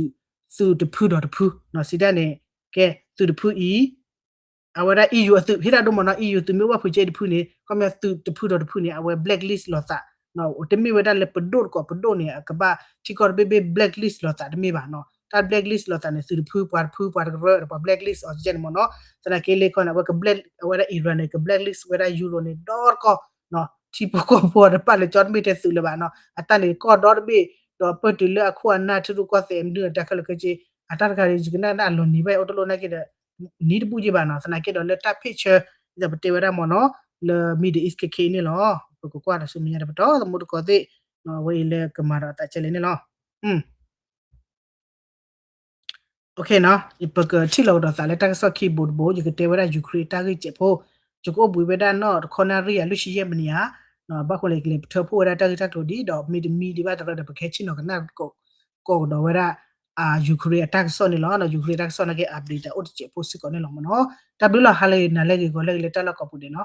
းတဖုဒီးတဖု စံးတၢ်န့ၣ် ကဲသုးတဖုအံၤ အဝဲဒၣ် EU အသုး ဟ့ၣ်တၢ်ဒိမ့ၢ်နီၤ, EU သုးမ့ၢ်အိၣ်ဘၣ်ဖုးကဲတဖုန့ၣ် ခီပညီသုးတဖုဒီးတဖုန့ၣ် အဝဲ blacklist လိာ်သး တမ့ၢ်ဝဲဒၣ်လၢပဒိၣ်တကိးပဒိၣ်န့ၣ် အကဘၣ်ထံကီၢ်တဘ့ၣ်ဘ့ၣ် blacklist လိာ်သးတမ့ၢ်ဘၣ်နီၤ. တၢ် blacklist လိာ်သးန့ၣ် သုးတဖုပှၤတဖုပှၤတကရၢဒီးပှၤ blacklist အီၤကဲန့ၣ်မ့ၢ်နီၤ. သနာ်က့လၢခီန့ၣ် အဝဲက black အဝဲဒၣ် Iran န့ၣ် က blacklist ဝဲဒၣ် Europe န့ၣ် ဒီတကီၢ် ထံဖိကီၢ်ဖိတပာ်လၢကၠီတမ့ၢ်ထဲသုးလၢၤဘၣ်နီၤ. အတၢ်န့ၣ်ကီၢ်ဒီတဘ့ၣ် ဒီးပၢၢ်တုၤလၢအခိၣ်အနၢ် ထံရူၢ်ကီၢ်သဲးမနုၤအတၢ်ခဲလၢာ်ခဲဆ့ အတၢ်တခါန့ၣ် ယကနၣ်ဒၣ်အလီၤနံၤဘၣ်အံၤ အိၣ်တလိၣ်နာ်က့ဒီး နံၤတဘူၣ်ယံၢ်ဘၣ်နီၤ. သနာ်က့ဒီးလၢတၢ် picture ဒီးပတဲဝဲဒၣ်မ့ၢ်နီၤ လၢ Middle East ခဲခဲအံၤန့ၣ်လီၤ. ပကကွၢ်ဒီးဆူမဲာ်ညါတပတီၢ် သမူတကိးသ့ၣ် အဝဲအံၤလၢကမၤဒီးအသးကဲလဲၣ်န့ၣ်လီၤ. ပကထံၣ်လိာ်ကဒီးသးလၢတၢ်ကစီၣ်ခံဘိတဘိ ယကတဲဝဲဒၣ် Ukraine အတၢ်ဂ့ၢ်စဲးဖိ ယကအိၣ်ဘှံးဝဲဒၣ်နီၣ်တခီနၣ်ရံၣ်အလွံၢ်ဆံယဲၢ်မံးနံးဧါ. ဘၣ်ဃိလၢယကလဲၤပထၢဖှိၣ်ဝဲဒၣ်တၢ်ဂ့ၢ်တၢ်ကျိၤဒံး ဒီးမ့တမံဒံးဘၣ်တရၢဒီး ပကဟဲဆ့ၣ်နီၤကနၣ်ကိးကဒီးဝဲဒၣ် Ukraine အတၢ်ကစီၣ်န့ၣ်လီၤ. Ukraine တၢ်ကစီၣ်နာ်က့ update အိၣ်တစဲးဖိစ့ၢ်ကီးန့ၣ်လီၤမ့ၢ်နီၤ. တၢ်ဘျုးလီၤ ဟါလၢအဂ့ၤ နၤလၢအဂ့ၤ ဂီၤလၢအဂ့ၤ လၢတၢ်လီၢ်ကိးပူၤဒဲးနီၤ.